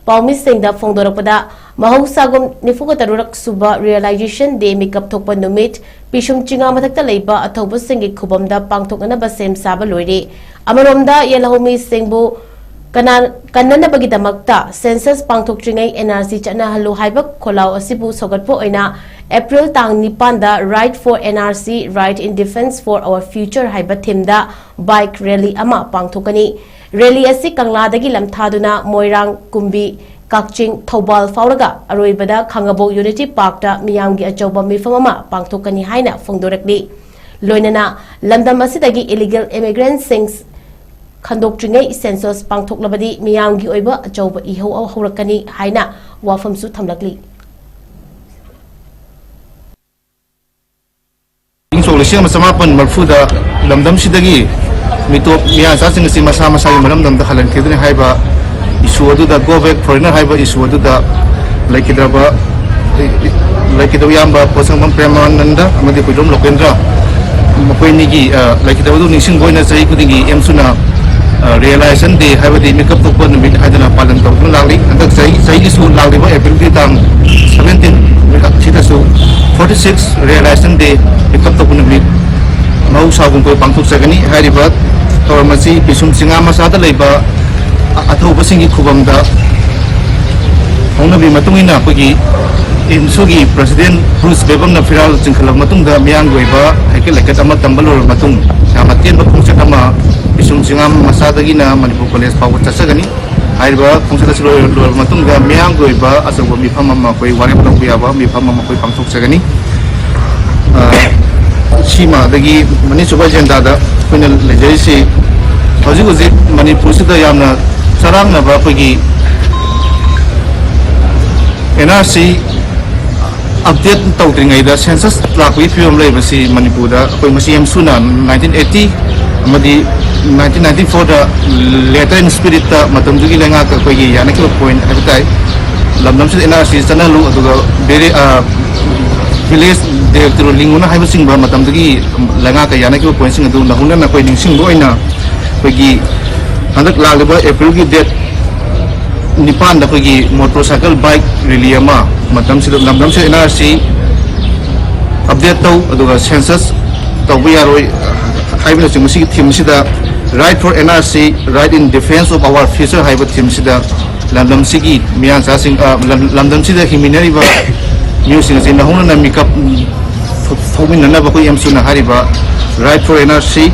ꯄꯥꯎꯃꯤꯁꯤꯡꯗ ꯐꯣꯡꯗꯣꯔꯛꯄꯗ, ꯃꯍꯧꯁꯥꯒꯨꯝ ꯅꯤꯐꯨꯒ ꯇꯔꯨꯛ ꯁꯨꯕ Realization Day ꯃꯤꯀꯞ ꯊꯣꯛꯄ ꯅꯨꯃꯤꯠ ꯄꯤꯁꯨꯝ ꯆꯤꯉꯥ ꯃꯊꯛꯇ ꯂꯩꯕ ꯑꯊꯧꯕꯁꯤꯡꯒꯤ ꯈꯨꯕꯝꯗ ꯄꯥꯡꯊꯣꯛꯅꯅꯕ ꯁꯦꯝ ꯁꯥꯕ ꯂꯣꯏꯔꯦ꯫ ꯑꯃꯔꯣꯝꯗ, ꯌꯦꯜꯍꯧꯃꯤꯁꯤꯡꯕꯨ ꯀꯅꯥ-, ꯀꯟꯅꯅꯕꯒꯤꯗꯃꯛꯇ ꯁꯦꯟꯁꯁ ꯄꯥꯡꯊꯣꯛꯇ꯭ꯔꯤꯉꯩ NRC ꯆꯠꯅꯍꯜꯂꯨ ꯍꯥꯏꯕ ꯈꯣꯜꯂꯥꯎ ꯑꯁꯤꯕꯨ ꯁꯧꯒꯠꯄ ꯑꯣꯏꯅ ꯑꯦꯄ꯭ꯔꯤꯜ ꯇꯥꯡ ꯅꯤꯄꯥꯟꯗ Ride for NRC, Ride in Defense for Our Future ꯍꯥꯏꯕ ꯊꯤꯝꯗ ꯕꯥꯏꯛ ꯔꯦꯂꯤ ꯑꯃ ꯄꯥꯡꯊꯣꯛꯀꯅꯤ꯫ ꯔꯦꯂꯤ ꯑꯁꯤ ꯀꯪꯂꯥꯗꯒꯤ ꯂꯝꯊꯥꯗꯨꯅ ꯃꯣꯏꯔꯥꯡ, ꯀꯨꯝꯕꯤ, ꯀꯛꯆꯤꯡ, ꯊꯧꯕꯥꯜ ꯐꯥꯎꯔꯒ ꯑꯔꯣꯏꯕꯗ ꯈꯥꯡꯉꯕꯣꯛ ꯌꯨꯅꯤꯇꯤ ꯄꯥꯔꯛꯇ ꯃꯤꯌꯥꯝꯒꯤ ꯑꯆꯧꯕ ꯃꯤꯐꯝ ꯑꯃ ꯄꯥꯡꯊꯣꯛꯀꯅꯤ ꯍꯥꯏꯅ ꯐꯣꯡꯗꯣꯔꯛꯂꯤ꯫ ꯂꯣꯏꯅꯅ ꯂꯝꯗꯝ ꯑꯁꯤꯗꯒꯤ ꯏꯂꯤꯒꯦꯜ ꯏꯃꯤꯒ꯭ꯔꯦꯟꯠꯁꯤꯡ ꯈꯟꯗꯣꯛꯇ꯭ꯔꯤꯉꯩ ꯁꯦꯟꯁꯁ ꯄꯥꯡꯊꯣꯛꯂꯕꯗꯤ ꯃꯤꯌꯥꯝꯒꯤ ꯑꯣꯏꯕ ꯑꯆꯧꯕ ꯏꯍꯧ ꯍꯧꯔꯛꯀꯅꯤ ꯍꯥꯏꯅ ꯋꯥꯐꯝꯁꯨ ꯊꯝꯂꯛꯂꯤ꯫ ꯏꯪ ꯁꯣꯛ ꯂꯤꯁꯤꯡ ꯑꯃ ꯆꯃꯥꯄꯟ ꯃꯔꯤꯐꯨꯗ ꯂꯝꯗꯝꯁꯤꯗꯒꯤ ꯃꯤꯇꯣꯞ ꯃꯤꯌꯥꯆꯥꯁꯤꯡ ꯑꯁꯤ ꯃꯁꯥ ꯃꯁꯥꯒꯤ ꯃꯔꯝꯗꯝꯗ ꯍꯜꯍꯟꯈꯤꯗꯨꯅꯤ ꯍꯥꯏꯕ ꯏꯁꯨ ꯑꯗꯨꯗ ꯒꯣ ꯕꯦꯛ ꯐꯣꯔꯦꯅꯔ ꯍꯥꯏꯕ ꯏꯁꯨ ꯑꯗꯨꯗ ꯂꯩꯈꯤꯗ꯭ꯔꯕ ꯂꯩꯈꯤꯗꯕ ꯏꯌꯥꯝꯕ ꯄꯣꯠꯁꯪꯕꯝ ꯄ꯭ꯔꯦꯃꯥꯅꯟꯗ ꯑꯃꯗꯤ ꯀꯣꯏꯖꯣꯝ ꯂꯣꯀꯦꯟꯗ꯭ꯔ ꯃꯈꯣꯏ ꯑꯅꯤꯒꯤ, ꯑ, ꯂꯩꯈꯤꯗꯕꯗꯨ ꯅꯤꯡꯁꯤꯡꯕ ꯑꯣꯏꯅ ꯆꯍꯤ ꯈꯨꯗꯤꯡꯒꯤ ꯑꯦꯝꯁꯨꯅ, ꯑ, Realization Day ꯍꯥꯏꯕꯗꯤ ꯃꯤꯀꯞ ꯊꯣꯛꯄ ꯅꯨꯃꯤꯠ ꯍꯥꯏꯗꯨꯅ ꯄꯥꯂꯟ ꯇꯧꯗꯨꯅ ꯂꯥꯛꯂꯤ꯫ ꯍꯟꯗꯛ ꯆꯍꯤ, ꯆꯍꯤꯒꯤꯁꯨ ꯂꯥꯛꯂꯤꯕ ꯑꯦꯄ꯭ꯔꯤꯜꯒꯤ ꯇꯥꯡ seventeen ꯁꯤꯗꯁꯨ forty six Realization Day ꯃꯤꯀꯞ ꯊꯣꯛꯄ ꯅꯨꯃꯤꯠ ꯃꯍꯧꯁꯥꯒꯨꯝ ꯑꯩꯈꯣꯏ ꯄꯥꯡꯊꯣꯛꯆꯒꯅꯤ꯫ ꯍꯥꯏꯔꯤꯕ ꯊꯧꯔꯝ ꯑꯁꯤ ꯄꯤꯁꯨꯝ ꯆꯤꯉꯥ ꯃꯆꯥꯗ ꯂꯩꯕ ꯑ-, ꯑꯊꯧꯕꯁꯤꯡꯒꯤ ꯈꯨꯕꯝꯗ ꯍꯧꯅꯕꯤ ꯃꯇꯨꯡ ꯏꯟꯅ ꯑꯩꯈꯣꯏꯒꯤ ꯑꯦꯝꯁꯨꯒꯤ ꯄ꯭ꯔꯁꯤꯗꯦꯟ ꯕ꯭ꯔꯨꯁ ꯕꯦꯕꯝꯅ ꯐꯤꯔꯥꯜ ꯆꯤꯡꯈꯠꯂꯕ ꯃꯇꯨꯡꯗ ꯃꯤꯌꯥꯝꯒꯤ ꯑꯣꯏꯕ ꯍꯩꯀꯠ ꯂꯩꯀꯠ ꯑꯃ ꯇꯝꯕ ꯂꯣꯏꯔꯕ ꯃꯇꯨꯡ ꯌꯥꯝꯅ ꯇꯦꯟꯕ ꯈꯣꯡꯆꯠ ꯑꯃ ꯄꯤꯁꯨꯝ ꯆꯤꯉꯥ ꯃꯆꯥꯗꯒꯤꯅ ꯃꯅꯤꯄꯨꯔ ꯀꯣꯂꯦꯖ ꯐꯥꯎꯕ ꯆꯠꯆꯒꯅꯤ꯫ ꯍꯥꯏꯔꯤꯕ ꯈꯣꯡꯆꯠ ꯑꯁꯤ ꯂꯣꯏꯔ-, ꯂꯣꯏꯔꯕ ꯃꯇꯨꯡꯗ ꯃꯤꯌꯥꯝꯒꯤ ꯑꯣꯏꯕ ꯑꯆꯧꯕ ꯃꯤꯐꯝ ꯑꯃ ꯑꯩꯈꯣꯏ ꯋꯥꯔꯦꯞ ꯂꯧꯕ ꯌꯥꯕ ꯃꯤꯐꯝ ꯑꯃ ꯑꯩꯈꯣꯏ ꯄꯥꯡꯊꯣꯛꯆꯒꯅꯤ꯫ ꯑ, ꯁꯤꯃ ꯑꯗꯒꯤ ꯃꯅꯤꯁꯨꯕ ꯑꯦꯖꯦꯟꯗꯥꯗ ꯑꯩꯈꯣꯏꯅ ꯂꯩꯖꯔꯤꯁꯤ ꯍꯧꯖꯤꯛ ꯍꯧꯖꯤꯛ ꯃꯅꯤꯄꯨꯔꯁꯤꯗ ꯌꯥꯝꯅ ꯆꯔꯥꯡꯅꯕ ꯑꯩꯈꯣꯏꯒꯤ NRC update ꯇꯧꯗ꯭ꯔꯤꯉꯩꯗ census ꯂꯥꯛꯄꯒꯤ ꯐꯤꯕꯝ ꯂꯩꯕꯁꯤ ꯃꯅꯤꯄꯨꯔꯗ ꯑꯩꯈꯣꯏ ꯃꯁꯤ ꯑꯦꯝꯁꯨꯅ nineteen eighty ꯑꯃꯗꯤ nineteen ninety fourꯗ letter and spiritꯇ ꯃꯇꯝꯗꯨꯒꯤ ꯂꯩꯉꯥꯛꯀ ꯑꯩꯈꯣꯏꯒꯤ ꯌꯥꯅꯈꯤꯕ point ꯍꯥꯏꯕ ꯇꯥꯏ꯫ ꯂꯝꯗꯝꯁꯤꯗ NRC ꯆꯠꯅꯍꯜꯂꯨ, ꯑꯗꯨꯒ ꯚꯤꯂꯦ-, ꯑ, village director ꯂꯤꯡꯉꯨꯅ ꯍꯥꯏꯕꯆꯤꯡꯕ ꯃꯇꯝꯗꯨꯒꯤ ꯂꯩꯉꯥꯛꯀ ꯌꯥꯅꯈꯤꯕ pointꯁꯤꯡ ꯑꯗꯨ ꯅꯧꯍꯧꯅꯅ ꯑꯩꯈꯣꯏ ꯅꯤꯡꯁꯤꯡꯕ ꯑꯣꯏꯅ ꯑꯩꯈꯣꯏꯒꯤ ꯍꯟꯗꯛ ꯂꯥꯛꯂꯤꯕ ꯑꯦꯄ꯭ꯔꯤꯜꯒꯤ date ꯅꯤꯄꯥꯟꯗ ꯑꯩꯈꯣꯏꯒꯤ ꯃꯣꯇꯣꯔ ꯁꯥꯏꯀꯜ ꯕꯥꯏꯛ ꯔꯦꯂꯤ ꯑꯃ, ꯃꯇꯝꯁꯤꯗ, ꯂꯝꯗꯝꯁꯤꯗ ꯑꯦꯟ ꯑꯥꯔ ꯁꯤ ꯑꯞꯗꯦꯠ ꯇꯧ, ꯑꯗꯨꯒ ꯁꯦꯟꯁꯁ ꯇꯧꯕ ꯌꯥꯔꯣꯏ ꯍꯥꯏꯕꯅꯆꯤꯡꯕ ꯁꯤꯒꯤ ꯊꯤꯝꯁꯤꯗ, Ride for N R C, Ride in Defense of Our Future ꯍꯥꯏꯕ ꯊꯤꯝꯁꯤꯗ ꯂꯝꯗꯝꯁꯤꯒꯤ ꯃꯤꯌꯥꯟꯆꯥꯁꯤꯡ, ꯑ, ꯂꯝ-, ꯂꯝꯗꯝꯁꯤꯗ ꯍꯤꯡꯃꯤꯟꯅꯔꯤꯕ ꯃꯤꯑꯣꯏꯁꯤꯡ ꯑꯁꯤ ꯅꯧꯍꯧꯅꯅ ꯃꯤꯀꯞ ꯊꯣꯛꯃꯤꯟꯅꯅꯕ ꯑꯩꯈꯣꯏ ꯑꯦꯝꯁꯨꯅ ꯍꯥꯏꯔꯤꯕ Ride for N R C,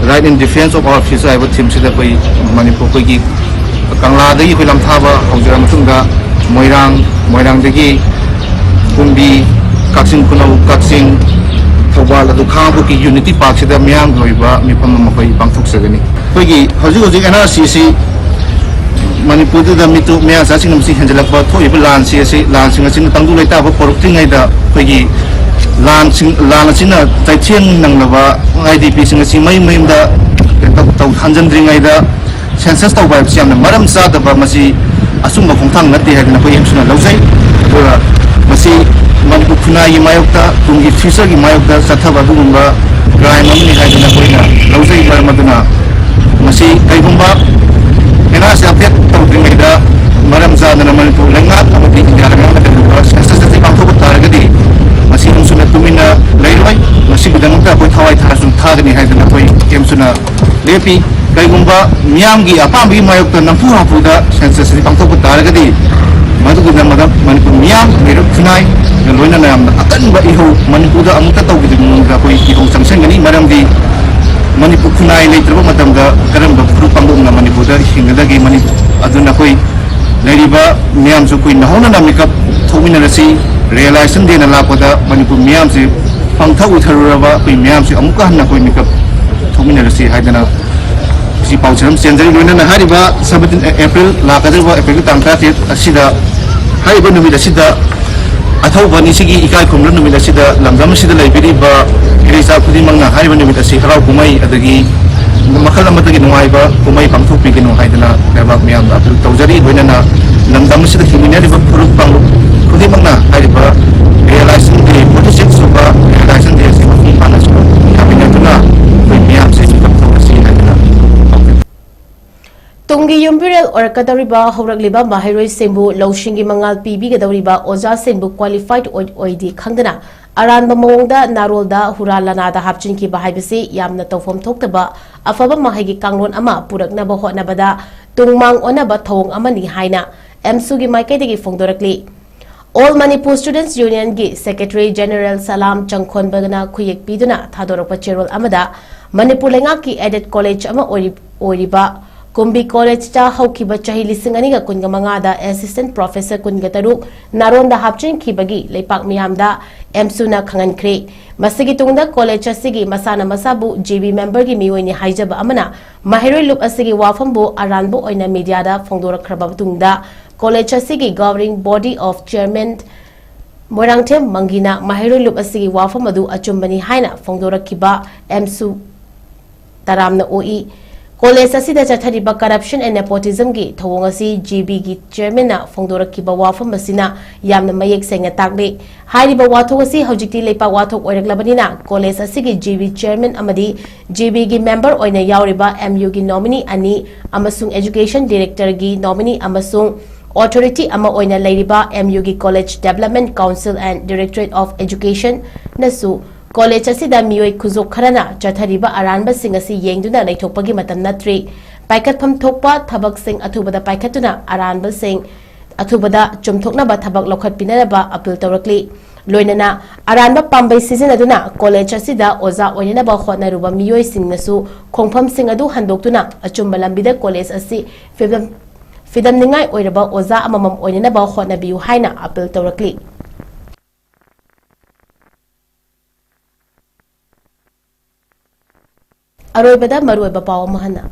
Ride in Defense of Our Future ꯍꯥꯏꯕ ꯊꯤꯝꯁꯤꯗ ꯑꯩꯈꯣꯏ ꯃꯅꯤꯄꯨꯔ, ꯑꯩꯈꯣꯏꯒꯤ ꯀꯪꯂꯥꯗꯒꯤ ꯑꯩꯈꯣꯏ ꯂꯝꯊꯥꯕ ꯍꯧꯖꯔ ꯃꯇꯨꯡꯗ ꯃꯣꯏꯔꯥꯡ, ꯃꯣꯏꯔꯥꯡꯗꯒꯤ ꯀꯨꯝꯕꯤ, ꯀꯛꯆꯤꯡ ꯈꯨꯅꯧ, ꯀꯛꯆꯤꯡ, ꯊꯧꯕꯥꯜ, ꯑꯗꯨ ꯈꯥꯉꯕꯣꯛꯀꯤ ꯌꯨꯅꯤꯇꯤ ꯄꯥꯔꯛꯁꯤꯗ ꯃꯤꯌꯥꯝꯒꯤ ꯑꯣꯏꯕ ꯃꯤꯐꯝ ꯑꯃ ꯑꯩꯈꯣꯏ ꯄꯥꯡꯊꯣꯛꯆꯒꯅꯤ꯫ ꯑꯩꯈꯣꯏꯒꯤ ꯍꯧꯖꯤꯛ ꯍꯧꯖꯤꯛ ꯑꯦꯟ ꯑꯥꯔ ꯁꯤ ꯑꯁꯤ ꯃꯅꯤꯄꯨꯔꯗꯨꯗ ꯃꯤꯇꯣꯞ ꯃꯤꯌꯥꯟꯆꯥꯁꯤꯡꯅ ꯃꯁꯤꯡ ꯍꯦꯟꯖꯜꯂꯛꯄ ꯊꯣꯛꯏꯕ ꯂꯥꯟꯁꯤ ꯑꯁꯤ, ꯂꯥꯟꯁꯤꯡ ꯑꯁꯤꯅ ꯇꯪꯗꯨ ꯂꯩꯇꯥꯕ ꯄꯣꯔꯛꯇ꯭ꯔꯤꯉꯩꯗ ꯑꯩꯈꯣꯏꯒꯤ ꯂꯥꯟꯁꯤꯡ, ꯂꯥꯟ ꯑꯁꯤꯅ ꯆꯩꯊꯦꯡ ꯅꯪꯂꯕ ꯑꯥꯏ ꯗꯤ ꯄꯤꯁꯤꯡ ꯑꯁꯤ ꯃꯌꯨꯝ ꯃꯌꯨꯝꯗ ꯀꯩꯅꯣ ꯇꯧ-, ꯇꯧ-, ꯍꯟꯖꯤꯟꯗ꯭ꯔꯤꯉꯩꯗ ꯁꯦꯟꯁꯁ ꯇꯧꯕ ꯍꯥꯏꯕꯁꯤ ꯌꯥꯝꯅ ꯃꯔꯝ ꯆꯥꯗꯕ, ꯃꯁꯤ ꯑꯆꯨꯝꯕ ꯈꯣꯡꯊꯥꯡ ꯅꯠꯇꯦ ꯍꯥꯏꯗꯅ ꯑꯩꯈꯣꯏ ꯑꯦꯝꯁꯨꯅ ꯂꯧꯖꯩ꯫ ꯑꯗꯨꯒ ꯃꯁꯤ ꯃꯅꯤꯄꯨꯔ ꯈꯨꯟꯅꯥꯏꯒꯤ ꯃꯥꯌꯣꯛꯇ, ꯇꯨꯡꯒꯤ ꯐ꯭ꯌꯨꯆꯔꯒꯤ ꯃꯥꯌꯣꯛꯇ ꯆꯠꯊꯕ ꯑꯗꯨꯒꯨꯝꯕ ꯀ꯭ꯔꯥꯏꯝ ꯑꯃꯅꯤ ꯍꯥꯏꯗꯅ ꯑꯩꯈꯣꯏꯅ ꯂꯧꯖꯩ꯫ ꯃꯔꯝ ꯑꯗꯨꯅ ꯃꯁꯤ ꯀꯩꯒꯨꯝꯕ ꯑꯦꯟ ꯑꯥꯔ ꯁꯤ ꯑꯞꯗꯦꯠ ꯇꯧꯗ꯭ꯔꯤꯉꯩꯗ ꯃꯔꯝ ꯆꯥꯗꯅ ꯃꯅꯤꯄꯨꯔ ꯂꯩꯉꯥꯛ ꯑꯃꯗꯤ ꯏꯟꯗꯤꯌꯥ ꯂꯩꯉꯥꯛꯅ ꯀꯩꯒꯨꯝꯕ ꯁꯦꯟꯁꯁ ꯑꯁꯤ ꯄꯥꯡꯊꯣꯛꯄ ꯇꯥꯔꯒꯗꯤ, ꯃꯁꯤ ꯑꯃꯁꯨꯅ ꯇꯨꯃꯤꯟꯅ ꯂꯩꯔꯣꯏ꯫ ꯃꯁꯤꯒꯤꯗꯃꯛꯇ ꯑꯩꯈꯣꯏ ꯊꯋꯥꯏ ꯊꯥꯁꯨ ꯊꯥꯒꯅꯤ ꯍꯥꯏꯗꯅ ꯑꯩꯈꯣꯏ ꯑꯦꯝꯁꯨꯅ ꯂꯦꯞꯄꯤ꯫ ꯀꯩꯒꯨꯝꯕ ꯃꯤꯌꯥꯝꯒꯤ ꯑꯄꯥꯝꯕꯒꯤ ꯃꯥꯌꯣꯛꯇ ꯅꯝꯐꯨ ꯍꯥꯐꯨꯗ ꯁꯦꯟꯁꯁ ꯑꯁꯤ ꯄꯥꯡꯊꯣꯛꯄ ꯇꯥꯔꯒꯗꯤ, ꯃꯗꯨꯒꯤꯗꯃꯛꯇ ꯃꯅꯤꯄꯨꯔ ꯃꯤꯌꯥꯝ, ꯂꯩꯔꯛ ꯈꯨꯟꯅꯥꯏꯒ ꯂꯣꯏꯅꯅ ꯌꯥꯝꯅ ꯑꯀꯟꯕ ꯏꯍꯧ ꯃꯅꯤꯄꯨꯔꯗ ꯑꯃꯨꯛꯇ ꯇꯧꯈꯤꯗ꯭ꯔꯤꯕ ꯃꯑꯣꯡꯗ ꯑꯩꯈꯣꯏ ꯏꯍꯧ ꯆꯪꯁꯤꯟꯒꯅꯤ꯫ ꯃꯔꯝꯗꯤ ꯃꯅꯤꯄꯨꯔ ꯈꯨꯟꯅꯥꯏ ꯂꯩꯇ꯭ꯔꯕ ꯃꯇꯝꯗ ꯀꯔꯝꯕ ꯐꯨꯔꯨꯞ ꯀꯥꯡꯂꯨꯞꯅ ꯃꯅꯤꯄꯨꯔꯗ ꯍꯤꯡꯒꯗꯒꯦ? ꯃꯅꯤ-, ꯑꯗꯨꯅ ꯑꯩꯈꯣꯏ ꯂꯩꯔꯤꯕ ꯃꯤꯌꯥꯝꯁꯨ ꯑꯩꯈꯣꯏ ꯅꯧꯍꯧꯅꯅ ꯃꯤꯀꯞ ꯊꯣꯛꯃꯤꯟꯅꯔꯁꯤ꯫ ꯔꯤꯌꯦꯂꯥꯏꯖꯦꯁꯟ ꯗꯦꯅ ꯂꯥꯛꯄꯗ ꯃꯅꯤꯄꯨꯔ ꯃꯤꯌꯥꯝꯁꯤ ꯄꯪꯊ ꯎꯊꯔꯨꯔꯕ ꯑꯩꯈꯣꯏ ꯃꯤꯌꯥꯝꯁꯤ ꯑꯃꯨꯛꯀ ꯍꯟꯅ ꯑꯩꯈꯣꯏ ꯃꯤꯀꯞ ꯊꯣꯛꯃꯤꯟꯅꯔꯁꯤ ꯍꯥꯏꯗꯅ ꯁꯤ ꯄꯥꯎꯁꯦ ꯑꯗꯨꯝ ꯆꯦꯟꯖꯔꯤ꯫ ꯂꯣꯏꯅꯅ ꯍꯥꯏꯔꯤꯕ seventeen April, ꯂꯥꯛꯀꯗꯧꯔꯤꯕ April ꯒꯤ ꯇꯥꯡ ꯇꯔꯥꯇꯔꯦꯠ ꯑꯁꯤꯗ, ꯍꯥꯏꯔꯤꯕ ꯅꯨꯃꯤꯠ ꯑꯁꯤꯗ, ꯑꯊꯧꯕ ꯅꯤꯁꯤꯒꯤ ꯏꯀꯥꯏ ꯈꯨꯝꯅꯕ ꯅꯨꯃꯤꯠ ꯑꯁꯤꯗ ꯂꯝꯗꯝ ꯑꯁꯤꯗ ꯂꯩꯕꯤꯔꯤꯕ ꯏꯔꯩꯆꯥ ꯈꯨꯗꯤꯡꯃꯛꯅ ꯍꯥꯏꯔꯤꯕ ꯅꯨꯃꯤꯠ ꯑꯁꯤ ꯍꯔꯥꯎ ꯀꯨꯝꯍꯩ ꯑꯗꯒꯤ ꯃꯈꯜ ꯑꯃꯠꯇꯒꯤ ꯅꯨꯡꯉꯥꯏꯕ ꯀꯨꯝꯍꯩ ꯄꯥꯡꯊꯣꯛꯄꯤꯒꯅꯨ ꯍꯥꯏꯗꯅ ꯂꯩꯕꯥꯛ ꯃꯤꯌꯥꯝꯗ ꯑꯄꯤꯜ ꯇꯧꯖꯔꯤ꯫ ꯂꯣꯏꯅꯅ ꯂꯝꯗꯝ ꯑꯁꯤꯗ ꯍꯤꯡꯃꯤꯟꯅꯔꯤꯕ ꯐꯨꯔꯨꯞ ꯀꯥꯡꯂꯨꯞ ꯈꯨꯗꯤꯡꯃꯛꯅ ꯍꯥꯏꯔꯤꯕ ꯔꯤꯌꯦꯂꯥꯏꯖꯦꯁꯟ ꯗꯦ, forty six ꯁꯨꯕ ꯔꯤꯌꯦꯂꯥꯏꯖꯦꯁꯟ ꯗꯦ ꯑꯁꯤ ꯃꯄꯨꯡ ꯐꯥꯅ ꯁꯣꯏꯗꯅ ꯌꯥꯃꯤꯟꯅꯗꯨꯅ ꯑꯩꯈꯣꯏ ꯃꯤꯌꯥꯝꯁꯦ ꯆꯤꯡꯈꯠ ꯇꯧꯔꯁꯤ ꯍꯥꯏꯗꯅ ꯇꯧꯖꯔꯤ꯫ ꯒꯤ ꯌꯨꯝꯕꯤꯔꯦꯜ ꯑꯣꯏꯔꯛꯀꯗꯧꯔꯤꯕ ꯍꯧꯔꯛꯂꯤꯕ ꯃꯍꯩꯔꯣꯏꯁꯤꯡꯕꯨ ꯂꯧꯁꯤꯡꯒꯤ ꯃꯉꯥꯜ ꯄꯤꯕꯤꯒꯗꯧꯔꯤꯕ ꯑꯣꯖꯥꯁꯤꯡꯕꯨ qualified ꯑꯣꯏ-, ꯑꯣꯏꯗꯦ ꯈꯪꯗꯅ ꯑꯔꯥꯟꯕ ꯃꯑꯣꯡꯗ ꯅꯥꯔꯣꯜꯗ ꯍꯨꯔꯥ ꯂꯥꯅꯥꯗ ꯍꯥꯞꯆꯤꯟꯈꯤꯕ ꯍꯥꯏꯕꯁꯤ ꯌꯥꯝꯅ ꯇꯧꯐꯝ ꯊꯣꯛꯇꯕ ꯑꯐꯕ ꯃꯍꯩꯒꯤ ꯀꯥꯡꯂꯣꯟ ꯑꯃ ꯄꯨꯔꯛꯅꯕ ꯍꯣꯠꯅꯕꯗ ꯇꯨꯡꯃꯥꯡ ꯑꯣꯟꯅꯕ ꯊꯧꯑꯣꯡ ꯑꯃꯅꯤ ꯍꯥꯏꯅ ꯑꯦꯝꯁꯨꯒꯤ ꯃꯥꯏꯀꯩꯗꯒꯤ ꯐꯣꯡꯗꯣꯔꯛꯂꯤ꯫ All Manipur Students Union ꯒꯤ Secretary General ꯁꯂꯥꯝ ꯆꯪꯈꯣꯟꯕꯅ ꯈꯨꯌꯦꯛ ꯄꯤꯗꯨꯅ ꯊꯥꯗꯣꯔꯛꯄ ꯆꯦꯔꯣꯜ ꯑꯃꯗ, ꯃꯅꯤꯄꯨꯔ ꯂꯩꯉꯥꯛꯀꯤ aided college ꯑꯃ ꯑꯣꯏꯔꯤ-, ꯑꯣꯏꯔꯤꯕ ꯀꯨꯝꯕꯤ College ꯇ ꯍꯧꯈꯤꯕ ꯆꯍꯤ ꯂꯤꯁꯤꯡ ꯑꯅꯤꯒ ꯀꯨꯟꯃꯉꯥꯗ Assistant Professor ꯀꯨꯟꯇꯔꯨꯛ ꯅꯥꯔꯣꯟꯗ ꯍꯥꯞꯆꯤꯟꯈꯤꯕꯒꯤ ꯂꯩꯄꯥꯛ ꯃꯤꯌꯥꯝꯗ ꯑꯦꯝꯁꯨꯅ ꯈꯪꯍꯟꯈ꯭ꯔꯦ꯫ ꯃꯁꯤꯒꯤ ꯇꯨꯡꯗ college ꯑꯁꯤꯒꯤ ꯃꯁꯥꯅ ꯃꯁꯥꯕꯨ J B member ꯒꯤ ꯃꯤꯑꯣꯏꯅꯤ ꯍꯥꯏꯖꯕ ꯑꯃꯅ ꯃꯍꯩꯔꯣꯏ ꯂꯨꯞ ꯑꯁꯤꯒꯤ ꯋꯥꯐꯝꯕꯨ ꯑꯔꯥꯟꯕ ꯑꯣꯏꯅ media ꯗ ꯐꯣꯡꯗꯣꯔꯛꯈ꯭ꯔꯕ ꯃꯇꯨꯡꯗ, college ꯑꯁꯤꯒꯤ governing body of chairman Moirangthem ꯃꯪꯒꯤꯅ ꯃꯍꯩꯔꯣꯏ ꯂꯨꯞ ꯑꯁꯤꯒꯤ ꯋꯥꯐꯝ ꯑꯗꯨ ꯑꯆꯨꯝꯕꯅꯤ ꯍꯥꯏꯅ ꯐꯣꯡꯗꯣꯔꯛꯈꯤꯕ ꯑꯦꯝꯁꯨ ꯇꯔꯥꯝꯅ ꯑꯣꯛꯏ꯫ College ꯑꯁꯤꯗ ꯆꯠꯊꯔꯤꯕ corruption and nepotism ꯒꯤ ꯊꯧꯑꯣꯡ ꯑꯁꯤ J B ꯒꯤ chairman ꯅ ꯐꯣꯡꯗꯣꯔꯛꯈꯤꯕ ꯋꯥꯐꯝ ꯑꯁꯤꯅ ꯌꯥꯝꯅ ꯃꯌꯦꯛ ꯁꯦꯡꯅ ꯇꯥꯛꯂꯤ꯫ ꯍꯥꯏꯔꯤꯕ ꯋꯥꯊꯣꯛ ꯑꯁꯤ ꯍꯧꯖꯤꯛꯇꯤ ꯂꯩꯄꯥꯛ ꯋꯥꯊꯣꯛ ꯑꯣꯏꯔꯛꯂꯕꯅꯤꯅ, college ꯑꯁꯤꯒꯤ J B chairman ꯑꯃꯗꯤ J B ꯒꯤ member ꯑꯣꯏꯅ ꯌꯥꯎꯔꯤꯕ M U ꯒꯤ nominee ꯑꯅꯤ ꯑꯃꯁꯨꯡ education director ꯒꯤ nominee ꯑꯃꯁꯨꯡ authority ꯑꯃ ꯑꯣꯏꯅ ꯂꯩꯔꯤꯕ M U ꯒꯤ College Development Council and Directorate of Education ꯅꯁꯨ college ꯑꯁꯤꯗ ꯃꯤꯑꯣꯏ ꯈꯨꯖꯣꯛ ꯈꯔꯅ ꯆꯠꯊꯔꯤꯕ ꯑꯔꯥꯟꯕꯁꯤꯡ ꯑꯁꯤ ꯌꯦꯡꯗꯨꯅ ꯂꯩꯊꯣꯛꯄꯒꯤ ꯃꯇꯝ ꯅꯠꯇ꯭ꯔꯤ꯫ ꯄꯥꯏꯈꯠꯐꯝ ꯊꯣꯛꯄ ꯊꯕꯛꯁꯤꯡ ꯑꯊꯨꯕꯗ ꯄꯥꯏꯈꯠꯇꯨꯅ ꯑꯔꯥꯟꯕꯁꯤꯡ ꯑꯊꯨꯕꯗ ꯆꯨꯝꯊꯣꯛꯅꯕ ꯊꯕꯛ ꯂꯧꯈꯠꯄꯤꯅꯅꯕ appeal ꯇꯧꯔꯛꯂꯤ꯫ ꯂꯣꯏꯅꯅ ꯑꯔꯥꯟꯕ ꯄꯥꯝꯕꯩ ꯁꯤꯖꯤꯟꯅꯗꯨꯅ college ꯑꯁꯤꯗ ꯑꯣꯖꯥ ꯑꯣꯏꯅꯅꯕ ꯍꯣꯠꯅꯔꯨꯕ ꯃꯤꯑꯣꯏꯁꯤꯡꯅꯁꯨ ꯈꯣꯡꯐꯝꯁꯤꯡ ꯑꯗꯨ ꯍꯟꯗꯣꯛꯇꯨꯅ ꯑꯆꯨꯝꯕ ꯂꯝꯕꯤꯗ college ꯑꯁꯤ ꯐꯤꯕꯝ, ꯐꯤꯗꯝꯅꯤꯡꯉꯥꯏ ꯑꯣꯏꯔꯕ ꯑꯣꯖꯥ ꯑꯃꯃꯝ ꯑꯣꯏꯅꯅꯕ ꯍꯣꯠꯅꯕꯤꯌꯨ ꯍꯥꯏꯅ appeal ꯇꯧꯔꯛꯂꯤ꯫ ꯑꯔꯣꯏꯕꯗ ꯃꯔꯨꯑꯣꯏꯕ ꯄꯥꯎ ꯑꯃ ꯍꯟꯅ꯫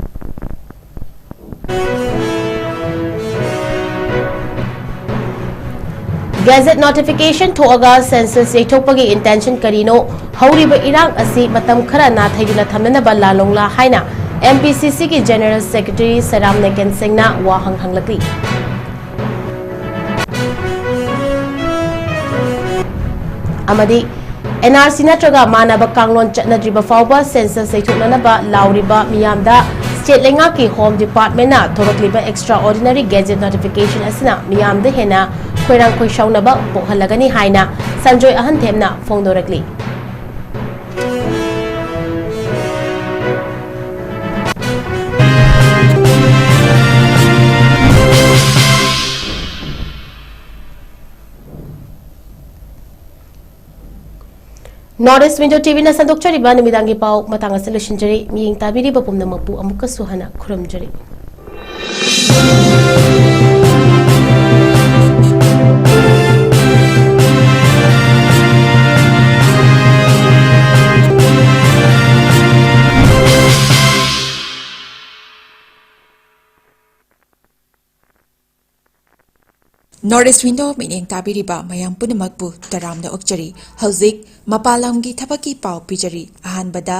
Gazette notification ꯊꯣꯛꯑꯒ census ꯌꯩꯊꯣꯛꯄꯒꯤ intention ꯀꯔꯤꯅꯣ? ꯍꯧꯔꯤꯕ ꯏꯔꯥꯡ ꯑꯁꯤ ꯃꯇꯝ ꯈꯔ ꯅꯥꯊꯩꯗꯨꯅ ꯊꯝꯅꯅꯕ ꯂꯥꯜꯂꯣꯡꯂꯥ ꯍꯥꯏꯅ M P C C ꯒꯤ General Secretary ꯁꯦꯔꯥꯝ ꯅꯦꯀꯦꯟ ꯁꯤꯡꯅ ꯋꯥꯍꯪ ꯍꯪꯂꯛꯂꯤ꯫ ꯑꯃꯗꯤ N R C ꯅꯠꯇ꯭ꯔꯒ ꯃꯥꯟꯅꯕ ꯀꯥꯡꯂꯣꯟ ꯆꯠꯅꯗ꯭ꯔꯤꯕ ꯐꯥꯎꯕ census ꯌꯩꯊꯣꯛꯅꯅꯕ ꯂꯥꯎꯔꯤꯕ ꯃꯤꯌꯥꯝꯗ ꯁ꯭ꯇꯦꯠ ꯂꯩꯉꯥꯛꯀꯤ ꯍꯣꯝ ꯗꯤꯄꯥꯔꯠꯃꯦꯟꯅ ꯊꯣꯔꯛꯂꯤꯕ extraordinary gazette notification ꯑꯁꯤꯅ ꯃꯤꯌꯥꯝꯗ ꯍꯦꯟꯅ ꯈꯣꯏꯔꯥꯡ ꯈꯣꯏꯁꯥꯎꯅꯕ ꯄꯣꯛꯍꯜꯂꯒꯅꯤ ꯍꯥꯏꯅ ꯁꯟꯖꯣꯏ ꯑꯍꯟꯊꯦꯝꯅ ꯐꯣꯡꯗꯣꯔꯛꯂꯤ꯫ North East Window TVꯅ ꯁꯟꯗꯣꯛꯆꯔꯤꯕ ꯅꯨꯃꯤꯗꯥꯡꯒꯤ ꯄꯥꯎ ꯃꯇꯥꯡ ꯑꯁꯤꯗ ꯂꯣꯏꯁꯤꯟꯖꯔꯤ꯫ ꯃꯤꯠꯌꯦꯡ ꯇꯥꯕꯤꯔꯤꯕ ꯄꯨꯝꯅꯃꯛꯄꯨ ꯑꯃꯨꯛꯀꯁꯨ ꯍꯟꯅ ꯈꯨꯔꯨꯝꯖꯔꯤ꯫ North East Window ꯃꯤꯠꯌꯦꯡ ꯇꯥꯕꯤꯔꯤꯕ ꯃꯌꯥꯝ ꯄꯨꯝꯅꯃꯛꯄꯨ ꯇꯔꯥꯝꯅ ꯑꯣꯛꯆꯔꯤ꯫ ꯍꯧꯖꯤꯛ ꯃꯄꯥꯟ ꯂꯝꯒꯤ ꯊꯕꯛꯀꯤ ꯄꯥꯎ ꯄꯤꯖꯔꯤ꯫ ꯑꯍꯥꯟꯕꯗ,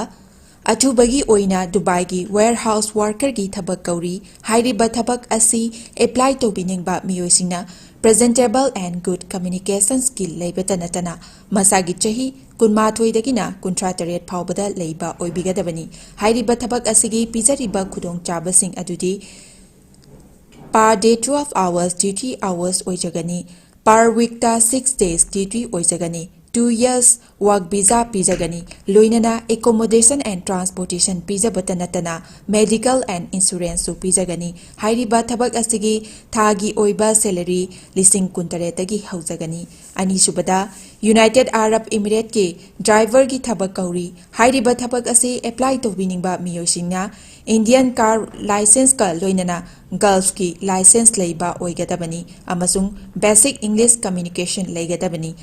ꯑꯊꯨꯕꯒꯤ ꯑꯣꯏꯅ ꯗꯨꯕꯥꯏꯒꯤ warehouse workerꯒꯤ ꯊꯕꯛ ꯀꯧꯔꯤ꯫ ꯍꯥꯏꯔꯤꯕ ꯊꯕꯛ ꯑꯁꯤ apply ꯇꯧꯕꯤꯅꯤꯡꯕ ꯃꯤꯑꯣꯏꯁꯤꯡꯅ presentable and good communicationsꯀꯤ ꯂꯩꯕꯇ ꯅꯠꯇꯅ ꯃꯁꯥꯒꯤ ꯆꯍꯤ ꯀꯨꯟꯃꯥꯊꯣꯏꯗꯒꯤꯅ ꯀꯨꯟꯊ꯭ꯔꯥ ꯇꯔꯦꯠ ꯐꯥꯎꯕꯗ ꯂꯩꯕ ꯑꯣꯏꯕꯤꯒꯗꯕꯅꯤ꯫ ꯍꯥꯏꯔꯤꯕ ꯊꯕꯛ ꯑꯁꯤꯒꯤ ꯄꯤꯖꯔꯤꯕ ꯈꯨꯗꯣꯡꯆꯥꯕꯁꯤꯡ ꯑꯗꯨꯗꯤ per day twelve hours duty hours ꯑꯣꯏꯖꯒꯅꯤ꯫ Per weekꯇ six days duty ꯑꯣꯏꯖꯒꯅꯤ꯫ Two years work visa ꯄꯤꯖꯒꯅꯤ꯫ ꯂꯣꯏꯅꯅ accommodation and transportation ꯄꯤꯖꯕꯇ ꯅꯠꯇꯅ medical and insuranceꯁꯨ ꯄꯤꯖꯒꯅꯤ꯫ ꯍꯥꯏꯔꯤꯕ ꯊꯕꯛ ꯑꯁꯤꯒꯤ ꯊꯥꯒꯤ ꯑꯣꯏꯕ salary ꯂꯤꯁꯤꯡ ꯀꯨꯟꯇꯔꯦꯠꯇꯒꯤ ꯍꯧꯖꯒꯅꯤ꯫ ꯑꯅꯤꯁꯨꯕꯗ, United Arab Emirateꯀꯤ driverꯒꯤ ꯊꯕꯛ ꯀꯧꯔꯤ꯫ ꯍꯥꯏꯔꯤꯕ ꯊꯕꯛ ꯑꯁꯤ apply ꯇꯧꯕꯤꯅꯤꯡꯕ ꯃꯤꯑꯣꯏꯁꯤꯡꯅ Indian car licenceꯀ ꯂꯣꯏꯅꯅ Gulfꯀꯤ license ꯂꯩꯕ ꯑꯣꯏꯒꯗꯕꯅꯤ ꯑꯃꯁꯨꯡ basic English communication ꯂꯩꯒꯗꯕꯅꯤ꯫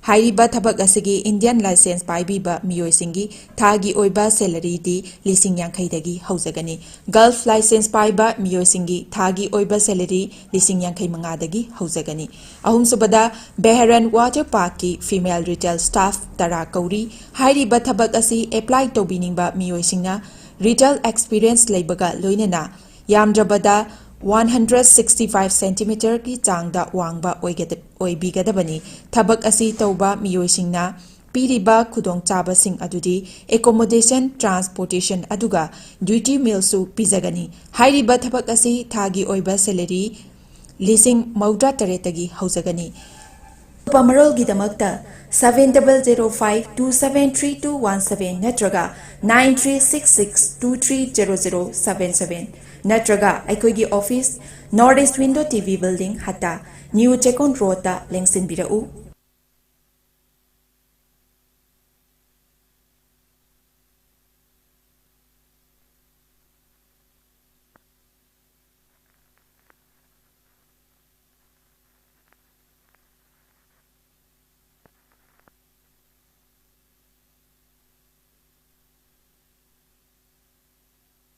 ꯍꯥꯏꯔꯤꯕ ꯊꯕꯛ ꯑꯁꯤꯒꯤ Indian license ꯄꯥꯏꯕꯤꯕ ꯃꯤꯑꯣꯏꯁꯤꯡꯒꯤ ꯊꯥꯒꯤ ꯑꯣꯏꯕ salaryꯗꯤ ꯂꯤꯁꯤꯡ ꯌꯥꯡꯈꯩꯗꯒꯤ ꯍꯧꯖꯒꯅꯤ꯫ Gulf license ꯄꯥꯏꯕ ꯃꯤꯑꯣꯏꯁꯤꯡꯒꯤ ꯊꯥꯒꯤ ꯑꯣꯏꯕ salary ꯂꯤꯁꯤꯡ ꯌꯥꯡꯈꯩ ꯃꯉꯥꯗꯒꯤ ꯍꯧꯖꯒꯅꯤ꯫ ꯑꯍꯨꯝꯁꯨꯕꯗ, Bahrain Water Parkꯀꯤ female retail staff ꯇꯔꯥ ꯀꯧꯔꯤ꯫ ꯍꯥꯏꯔꯤꯕ ꯊꯕꯛ ꯑꯁꯤ apply ꯇꯧꯕꯤꯅꯤꯡꯕ ꯃꯤꯑꯣꯏꯁꯤꯡꯅ retail experience ꯂꯩꯕꯒ ꯂꯣꯏꯅꯅ ꯌꯥꯝꯗ꯭ꯔꯕꯗ one hundred sixty five centimeterꯒꯤ ꯆꯥꯡꯗ ꯋꯥꯡꯕ ꯑꯣꯏꯒꯗ-, ꯑꯣꯏꯕꯤꯒꯗꯕꯅꯤ꯫ ꯊꯕꯛ ꯑꯁꯤ ꯇꯧꯕ ꯃꯤꯑꯣꯏꯁꯤꯡꯅ ꯄꯤꯔꯤꯕ ꯈꯨꯗꯣꯡꯆꯥꯕꯁꯤꯡ ꯑꯗꯨꯗꯤ accommodation, transportation ꯑꯗꯨꯒ duty mealꯁꯨ ꯄꯤꯖꯒꯅꯤ꯫ ꯍꯥꯏꯔꯤꯕ ꯊꯕꯛ ꯑꯁꯤ ꯊꯥꯒꯤ ꯑꯣꯏꯕ salary ꯂꯤꯁꯤꯡ ꯃꯧꯗ꯭ꯔꯥ ꯇꯔꯦꯠꯇꯒꯤ ꯍꯧꯖꯒꯅꯤ꯫ ꯑꯀꯨꯞꯄ ꯃꯔꯣꯜꯒꯤꯗꯃꯛꯇ seven double zero five two seven three two one seven ꯅꯠꯇ꯭ꯔꯒ nine three six six two three zero zero seven seven ꯅꯠꯇ꯭ꯔꯒ ꯑꯩꯈꯣꯏꯒꯤ office, North East Window T V Building, ꯍꯠꯇꯥ, New Chekon Roadꯇ ꯂꯦꯡꯁꯤꯟꯕꯤꯔꯛꯎ꯫